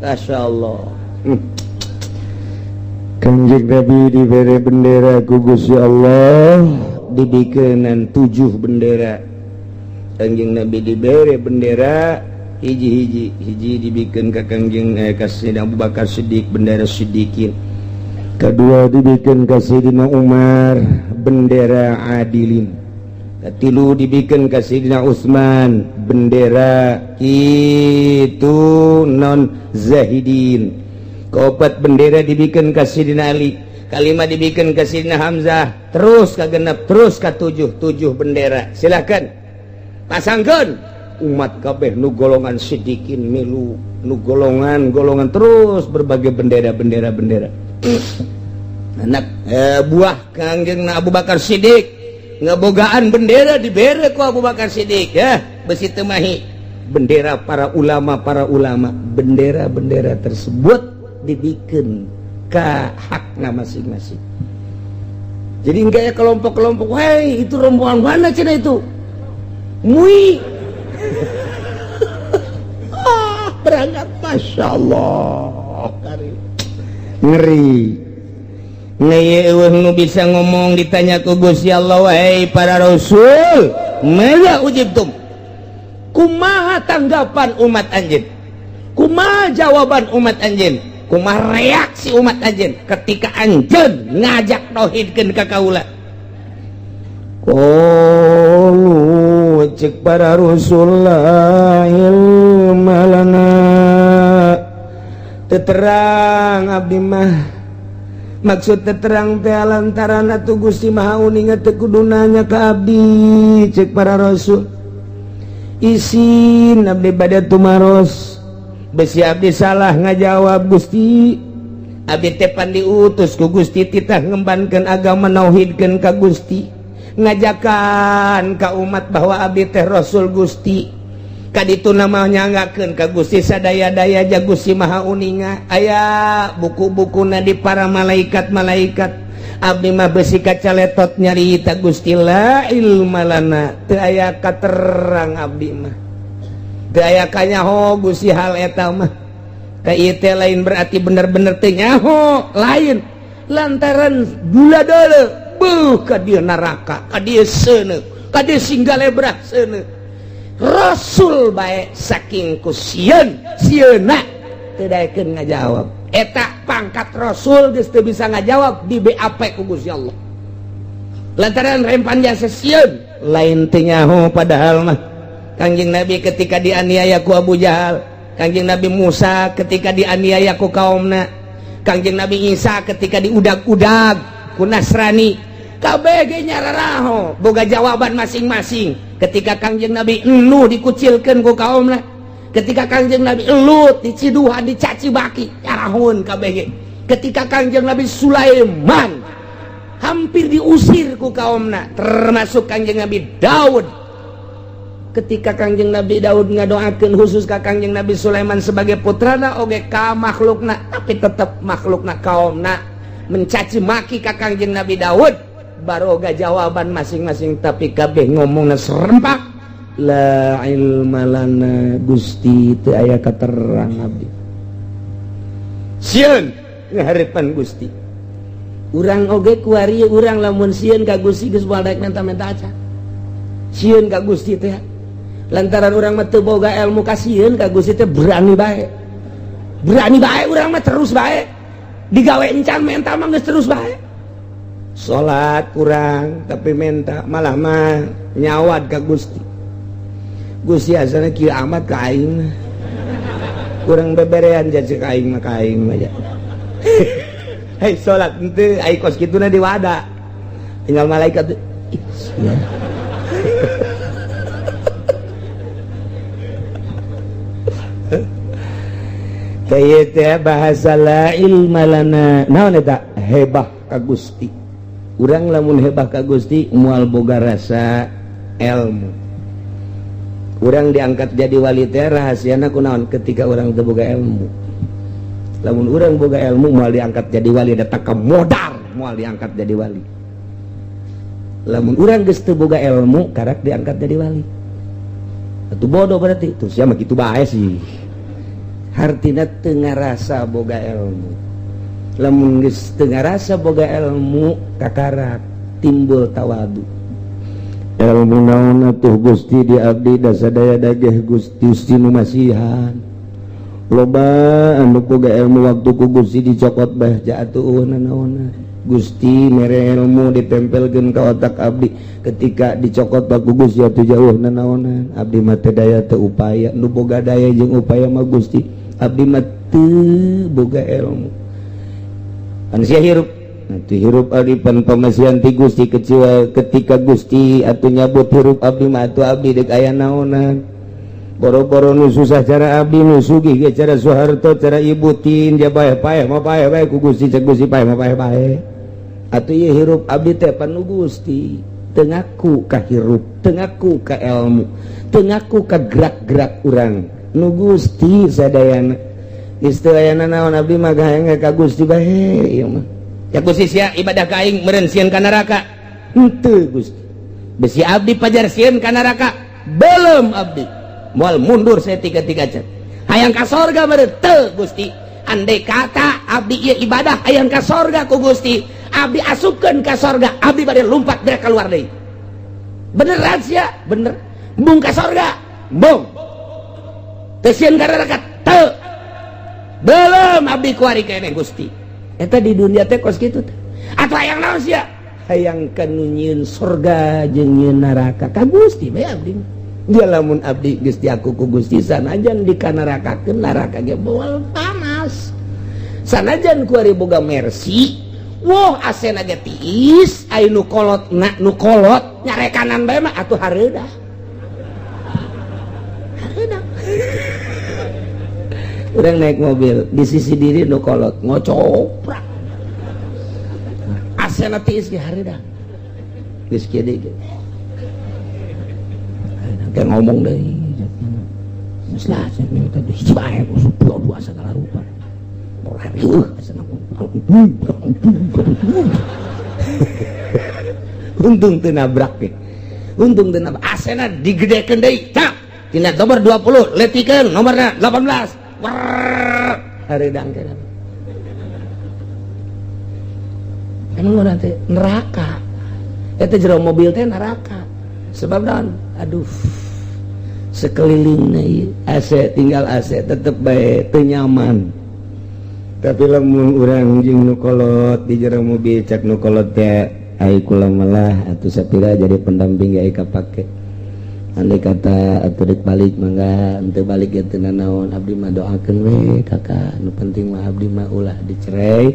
Masya Allah. Kanjeng Nabi diberi bendera ku Gusti Allah. Dibikenan tujuh bendera. Kanjeng Nabi diberi bendera hiji-hiji. Hiji dibikin ke Kangjeng ka Sayyidina Abu Bakar Siddiq, bendera Siddiqin. Kedua dibikin ka Sayyidina Umar, bendera adilin. Katilu dibikin ka Sayyidina Utsman, bendera itu non zahidin. Keopat bendera dibikin ka Sayyidina Ali, kalima dibikin ka Sayyidina Hamzah, terus ka genep, terus ka tujuh. Tujuh bendera silakan pasangkan. Umat kabeh, nu golongan Sidikin milu, nu golongan golongan, terus berbagai bendera bendera bendera. Anak buah Kangjeng Abu Bakar Siddiq ngebogaan bendera, dibere ku Abu Bakar Siddiq ya, besi temahi bendera para ulama. Para ulama, bendera-bendera tersebut dibikin ke hakna masing-masing. Jadi enggak ya kelompok-kelompok, "Hei, itu rombongan mana cina itu mui?" Ah, berangkat. Masya Allah, ngeri. Nu bisa ngomong ditanya ku Gusti Allah, "Wahai para rasul, maza ujibtum? Kumaha tanggapan umat anjeun? Kumaha jawaban umat anjeun? Kumaha reaksi umat anjeun ketika anjeun ngajak tauhidkeun ka kaula?" Qalu, cek para rasul, la ilma lana, Terang abdi mah. Maksud terang teh lantaran atuh Gusti Maha uninga, teu kudu nanya ka abdi. Cek para rasul, isin abdi bade tumaros, besi abdi salah ngajawab. Gusti, abdi teh pan diutus ku Gusti titah ngembankeun agama, nauhidkeun ka Gusti. Ngajakan ka umat bahwa abdi teh Rasul Gusti. Kaditu namanya nyangakeun ka Gusti sadaya-daya ja Gusti Maha Uninga. Aya buku-bukuna di para malaikat-malaikat. Abdi mah besi kacaletot nyarita Gusti, la ilma lana, teu aya katerang abdi mah. Teu aya kanyaho Gusti hal eta mah. Ka ieu teh lain berarti bener-bener teu nyaho, lain. Lantaran gula dole beuh ka dieu neraka, ka dieu seuneu, ka dieu singgalebrah seuneu. Rasul bae saking ku sieun, sieuna teu daekeun ngajawab. Eta pangkat Rasul geus teu bisa ngajawab di BAP ku Gusti Allah. Lantaran rempan jasa sieun, lain teu nyaho padahal mah. Kangjeng Nabi ketika dianiaya ku Abu Jahal, Kangjeng Nabi Musa ketika dianiaya ku kaumna, Kangjeng Nabi Isa ketika diudag-udag ku Nasrani, kabeh nyararaho boga jawaban masing-masing. Ketika Kangjeng Nabi Nuh dikucilkeun ku kaumna, ketika Kangjeng Nabi Lut diciduhan, dicaci maki, nyarahun kabeh. Ketika Kangjeng Nabi Sulaiman hampir diusir ku kaumna, termasuk Kangjeng Nabi Daud. Ketika Kangjeng Nabi Daud ngadoakeun khusus ka Kangjeng Nabi Sulaiman sebagai putrana oge ka makhlukna, tapi tetap makhlukna kaumna mencaci maki ka Kangjeng Nabi Daud, baroga jawaban masing-masing, tapi kabeh ngomongna serempak, la ilma lana Gusti, teu aya katerang abdi. Sieun ngaharepan Gusti. Urang oge kuari urang lamun sieun ka Gusti geus moal daek menta-menta acan. Sieun ka Gusti teh lantaran urang mah teu boga ilmu, kasieun ka Gusti teh berani bae. Berani bae urang mah, terus bae. Digawe encan menta mah geus terus bae. Salat kurang tapi menta malah mah nyawad ka Gusti. Gusti asana kieu amat ka aing mah. Kurang beberean jadi ka aing mah, ka aing mah ya. Hei, salat henteu ai kos kituna diwada. Tinggal malaikat ih sia. Teh teh bahasa la ilma lana. Naon eta? Hebah ka Gusti. Urang lamun hebah ka Gusti moal boga rasa ilmu. Urang diangkat jadi wali teh rahasiana kunaon? Ketika urang teu boga ilmu. Lamun urang boga ilmu moal diangkat jadi wali, datang ka modar moal diangkat jadi wali. Lamun urang geus teu boga ilmu karak diangkat jadi wali. Atuh bodoh berarti. Tuh sia mah kitu bae sih. Hartina teu ngarasa boga ilmu. Lamun geus teu ngarasa boga ilmu kakarak timbul tawadu. Ilmu naon atuh Gusti di abdi da sadaya dageh Gusti, Gusti nu masihan. Loba anu boga ilmu waktu ku Gusti dicokot bah jatuh nanaonan. Gusti mere ilmu ditempelkeun ka otak abdi, ketika dicokot bah ku Gusti atuh jauh nanaonan. Abdi mah teu daya teu upaya, nu boga daya jeung upaya mah Gusti. Abdi mah teu boga ilmu. Kan sia hirup. Atuh hirup abdi pan pamasihan ti Gusti, kecewa ketika Gusti atuh nyabut hirup abdi mah atuh abdi deuk aya naonan. Boro-boro nu susah cara abdi, nu sugih ge cara Soeharto, cara Ibu Tin, ja bae paeh mah paeh bae ku Gusti, cek Gusti paeh mah paeh bae. Atuh ieu hirup abdi teh pan nu Gusti, teu ngaku ka hirup, teu ngaku ka ilmu, teu ngaku ka gerak-gerak urang. Nu Gusti sadayana. Geus teu aya nanaon abdi mah hayang ka Gusti bae ieu mah. Ya Gusti sia ibadah ka aing meureun sieun ka neraka. Henteu Gusti. Besi abdi pajar sieun ka neraka. Belum abdi. Moal mundur saya tiga-tiga can. Hayang ka sorga meureun teu Gusti. Andai kata abdi ieu ibadah hayang ka sorga ku Gusti, abdi asupkeun ka sorga, abdi bade lumpat direk keluar deui. Beneran sia? Bener. Embung ka sorga? Embung. Teu sieun ka neraka? Teu. Belum abdi kuari keneh Gusti. Eta di dunia teh kos kitu teh. Atuh hayang naon sia? Hayang ka nu nyieun sorga jeung nyieun neraka ka Gusti bae abdi. Dia lamun abdi geus diaku ku Gusti sanajan dikanarakakeun neraka ge moal panas. Sanajan kuari boga mercy, woh asena ge tiis, ai nu kolot na nu kolot nyarekanan bae mah atuh hareudah. Hareudah. Urang naik mobil di sisi diri nu kolot ngocoprak. Asena tiis ge hareudah. Geus kieu deui. Kayak ngomong deui. Geus lah minta hiji bae dua segala rupa. Untung teu nabrak ge. Untung teu nabrak. Asena digedekeun deui. Cak. Tina nomor 20 letikeun nomorna 18. Wrrr. Hareudang teh. Emang urang teh neraka. Eta jero mobil teh neraka. Sebab naon? Aduh. Sekelilingna ieu AC tinggal AC tetep bae teu nyaman. Tapi lamun urang jeung nu kolot di jero mobil cak nu kolot teh ai kula malah atuh sapira jadi pendamping ge kapake. Andai kata atuh rek balik mangga henteu balik ge teu nanaon abdi mah doakeun we kakak nu penting mah abdi mah ulah dicerai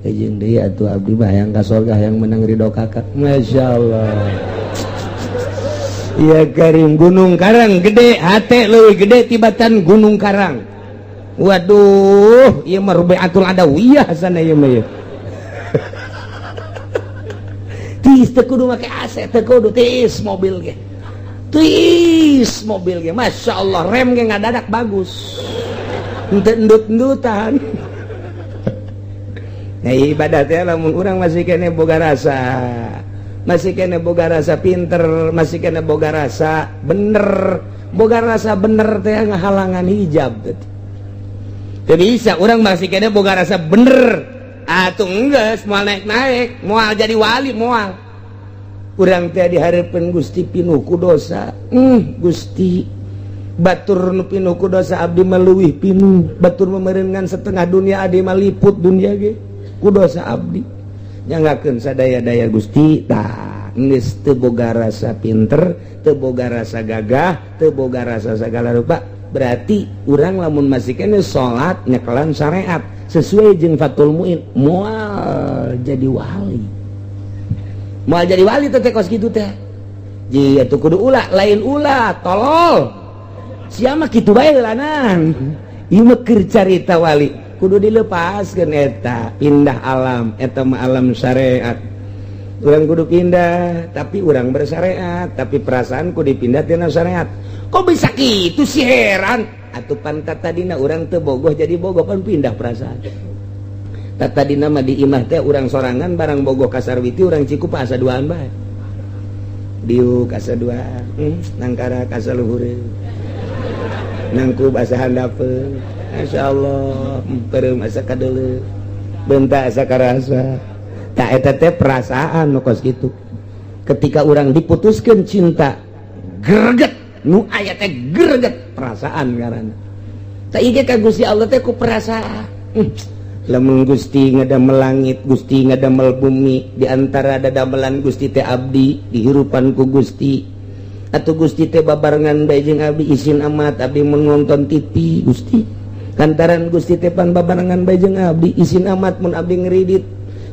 jeung deui atuh abdi mah hayang ka sorga hayang menang ridho kakak. Masyaallah. Ya Karim Gunung Karang gede hate leuwih gede tibatan Gunung Karang. Waduh, ieu mah Rubiatul Adawiyah sana ieu mah. Tiis teu kudu make AC, teu kudu tiis mobil ge. Tiis mobil ge, Masya Allah, rem ge ngadadak bagus. Henteu endut-endutan. Nah, ibadah teh lamun urang masih kene boga rasa. Masih kene boga rasa pinter, masih kene boga rasa bener. Boga rasa bener teh ngahalangan hijab teh. Teu bisa urang masih kene boga rasa bener. Atuh enggeus moal naik-naik, moal jadi wali moal. Urang teh dihareupeun Gusti pinuh ku dosa. Gusti batur nu pinuh ku dosa abdi mah leuwih pinuh. Batur memereungan setengah dunia abdi mah liput dunia ge ku dosa abdi. Nyanggakeun sadaya-daya Gusti tah geus teu boga rasa pinter, teu boga rasa gagah, teu boga rasa sagala rupa. Berarti urang lamun masih kene salat nyekelan syariat sesuai jeung Fathul Muin moal jadi wali. Moal jadi wali teh kos kitu teh. Ji atuh kudu ulah, lain ulah, tolol. Sia mah kitu bae heulanan. Ieu mah keur carita wali. Kudu dilepaskeun eta, pindah alam, eta mah alam syariat. Urang kudu pindah, tapi urang bersyariat, tapi perasaan kudu dipindah tina syariat. Kok bisa kitu sih heran? Atuh pan tadina urang teu bogoh jadi bogoh pan pindah perasaan. Tadina mah di imah teh urang sorangan barang bogoh ka Sarwiti urang Cikupa asa duaan bae. Diuk asa duaan, nangkara ka saluhureun. Nangkub asa handapeun. Masya Allah, peureum asa kadeuleu, bentak asa karasa. Tak eta teh perasaan nu kos kitu. Ketika urang diputuskeun cinta, greget nu aya teh greget perasaan ngaranna. Tak ieu ka Gusti Allah teh ku perasaan. Lamun Gusti ngadamel langit, Gusti ngadamel bumi, di antara dadamelan Gusti teh abdi dihirupan ku Gusti. Atuh Gusti teh babarengan bae jeung abdi isin amat abdi mun nonton TV Gusti. Lantaran Gusti teh pan babarengan bae jeung abdi isin amat mun abdi ngeridit.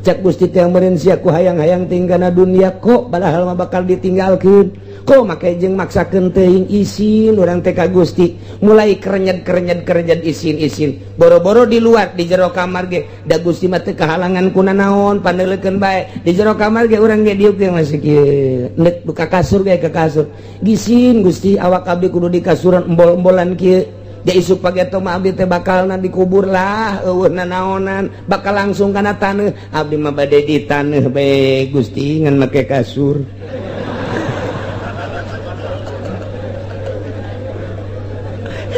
Cak Gusti teh meureun sia ku hayang-hayang tinggana dunia kok padahal mah bakal ditinggalkeun. Kok make jeung maksakeun teuing isin urang teh ka Gusti. Mulai kerenyet-kerenyet isin-isin. Boro-boro di luar di jero kamar ge da Gusti mah teu kahalangan kuna naon pandeuleukeun bae. Di jero kamar ge urang ge diuk ge masih kieu. Neuk ka kasur ge ka kasur. Gisin Gusti awak abdi kudu di kasuran embol-embolan kieu. Ja isuk pageto mah abdi teh bakalna dikubur lah eueuh nanaonan bakal langsung kana taneuh abdi mah bade di taneuh bae Gusti ngan make kasur.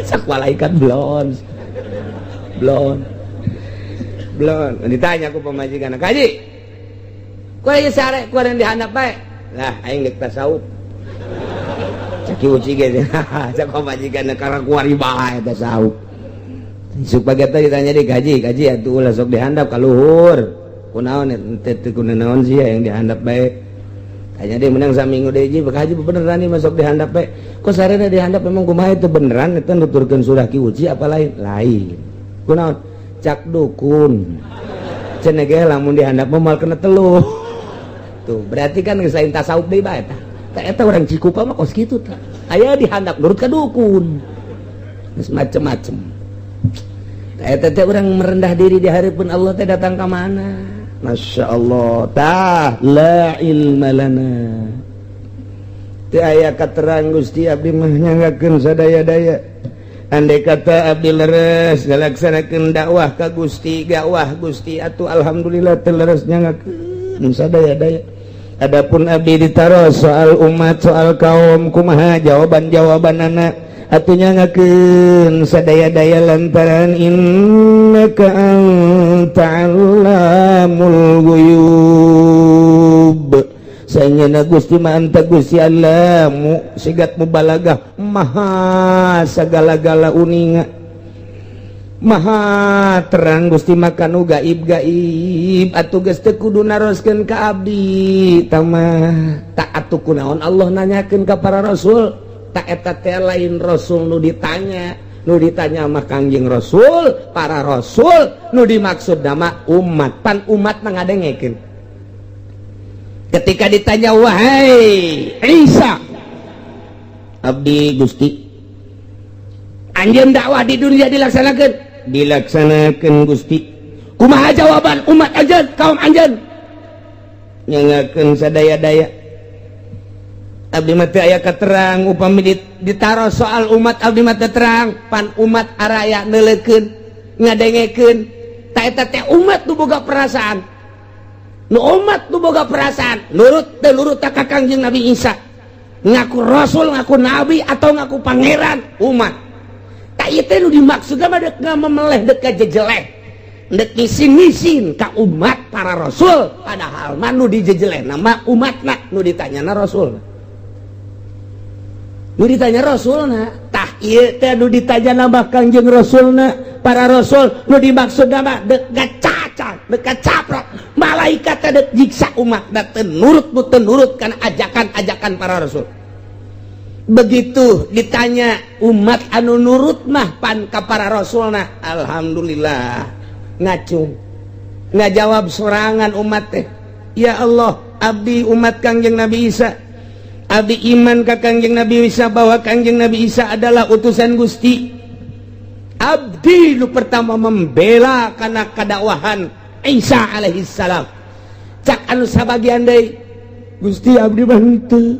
Sak malaikat blon. Blon. Blon ditanya ku pamajikan, "Kaji. Ku ieu sare ku yang dihandap bae." Lah aing geus tasawuf. Caki uci ge cak pamajikan karena kuari bae tasawuf. Isuk pagi teh ditanya di gaji, gaji atuh ulah sok dihandap ka luhur. Kunaon teh teu kunaon sia yang dihandap bae. Kayaknya dia menang saminggu deui ji, bakaji beneran nih masuk dihandap bae. Kok sarena dihandap memang kumaha itu beneran eta nuturkeun surah Ki Uci apa lain? Lain. Kunaon? Cak dukun. Cenah ge lamun dihandap mah moal kena teluh. Tuh, berarti kan geus lain tasawuf deui bae tah. Eta orang Cikupa mah kos kitu tah. Aya dihandap nurut ka dukun. Geus macem-macem. Eta teh urang merendah diri di hareupeun Allah teh datang ka mana? Masya Allah tah la ilma lana teu aya katerang Gusti abdi mah nyanggakeun sadaya-daya. Andai kata abdi leres ngalaksanakeun dakwah ka Gusti, dakwah Gusti atuh alhamdulillah teu leres nyanggakeun sadaya-daya. Adapun abdi ditaros soal umat, soal kaum, kumaha jawaban-jawabanana atuh nyanggakeun sadaya-daya lantaran innaka anta allamul ghuyub. Sanyana Gusti mah anta Gusti Allamu sigat mubalagah maha sagala-gala uninga maha terang Gusti maka nu gaib-gaib atuh geus teu kudu naroskeun ka abdi tamah tak atuh kunaon Allah nanyakeun ka para rasul tak eta teh lain rasul nu ditanya, nu ditanya mah Kangjeng Rasul, para rasul, nu dimaksud nama umat, pan umat mah ngadengekeun. Ketika ditanya, wahai Isa, abdi Gusti, anjeun dakwah di dunia dilaksanakeun? Dilaksanakeun Gusti. Kumaha jawaban umat anjeun, kaum anjeun? Nyangakeun sadaya-daya. Abdi mah teu aya katerang upami ditaros soal umat abdi mah teu terang, pan umat araya neuleukeun, ngadengekeun. Ta eta teh umat nu boga perasaan. Nu umat nu boga perasaan, nurut teu nurut ka Kangjeng Nabi Isa. Ngaku rasul, ngaku nabi atau ngaku pangeran umat. Tak ieu teh nu dimaksud mah dek ngamemeleh, dek kajejeleh, dek ngisin-ngisin ka umat para rasul, padahal mah nu dijejeleh nama umatna, nu ditanyana rasul. Nu ditanya rasulna, tah ieu teh nu ditanya nama Kangjeng Rasulna, para rasul, nu dimaksud nama dek gacaca, dek gacaprok, malaikat teh dek jiksa umat da teu nurut, nu teu nurut kana ajakan-ajakan para rasul. Begitu ditanya umat anu nurut mah pan ka para rasulna, alhamdulillah ngacung, ngajawab sorangan umat teh, ya Allah, abdi umat Kangjeng Nabi Isa, abdi iman ka Kangjeng Nabi Isa bahwa Kangjeng Nabi Isa adalah utusan Gusti. Abdi nu pertama membela karena kadakwahan Isa alaihi salam. Cak anu sabagian deui, Gusti abdi mah henteu,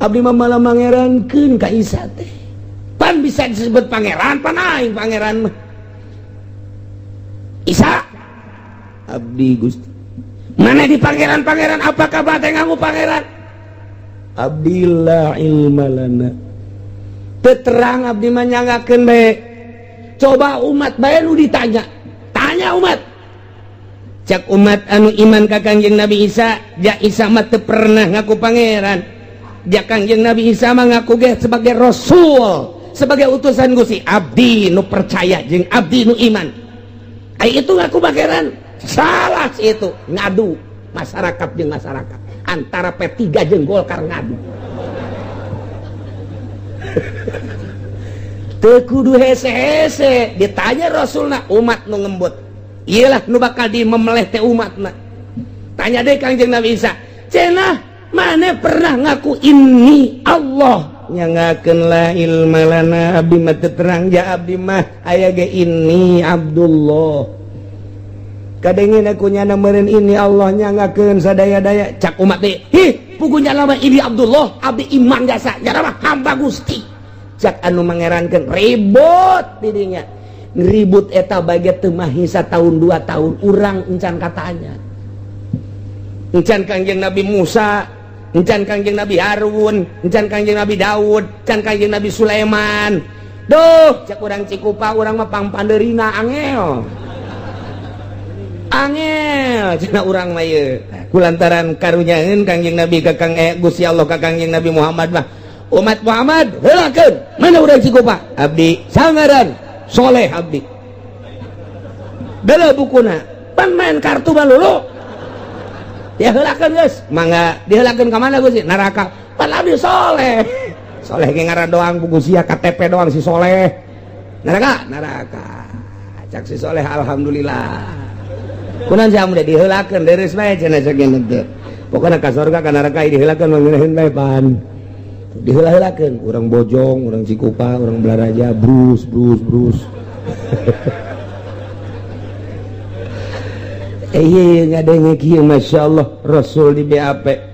abdi mah malah mangerankeun ka Isa teh, pan bisa disebut pangeran, pan aing pangeran mah Isa. Abdi Gusti, mana di pangeran-pangeran, apakah bate ngaku pangeran? Abdi la ilma lana, teu terang abdi mah nyanggakeun bae. Coba umat bae nu ditanya, tanya umat. Cak umat anu iman ka Kangjeng Nabi Isa, ja Isa mah teu pernah ngaku pangeran, ja Kangjeng Nabi Isa mah ngaku ge sebagai rasul, sebagai utusan Gusti. Abdi nu percaya jeung abdi nu iman. Ai itu ngaku pangeran salah sih, itu ngadu masyarakat jeung masyarakat, antara P3 jeung Golkar ngadu. Teu kudu hese-hese ditanya rasulna, umat nu ngembut iyalah nu bakal dimemeleh teh umatna. Tanya deh Kangjeng Nabi Isa, cenah mana pernah ngaku ini Allah? Nyangakeun la ilma lana, abdi mah teu terang, ja abdi mah aya ge ini Abdullah. Kadengin aku nyana meureun ini Allah nyangakeun sadaya-daya. Cak umat teh, hi pugunya lama ini Abdullah, abdi iman jasa nyana mah hamba Gusti. Cak anu mangerankeun ribut didinya, ribut eta bage teu mahi satahun 2 tahun urang encan katanya, encan Kangjeng Nabi Musa, encan Kangjeng Nabi Harun, encan Kangjeng Nabi Daud, encan Kangjeng Nabi Sulaiman. Duh cak urang Cikupa, urang mah pangpandeurina angel angel cenah urang mah ieu. Kulantaran karunyaeun Kangjeng Nabi ka Kang Gusti Allah ka Kangjeng Nabi Muhammad mah, umat Muhammad heulakeun mana urang Cikupa, abdi sangaran soleh abdi dela bukuna pan main kartu balulu ya heulakeun geus mangga diheulakeun ka mana Gusti neraka, pan abdi soleh soleh ge ngaran doang buku sia KTP doang si soleh neraka neraka. Cak si soleh alhamdulillah kunan sia mun diheulakeun deres bae cenah sakieu teh, pokona ka surga ka neraka diheulakeun mangeunaheun bae pan diheula-heulakeun urang Bojong, urang Cikupa, urang Balaraja, brus brus brus. Eh, iya, ngadenge kieu, Masya Allah, Rasul di BAP.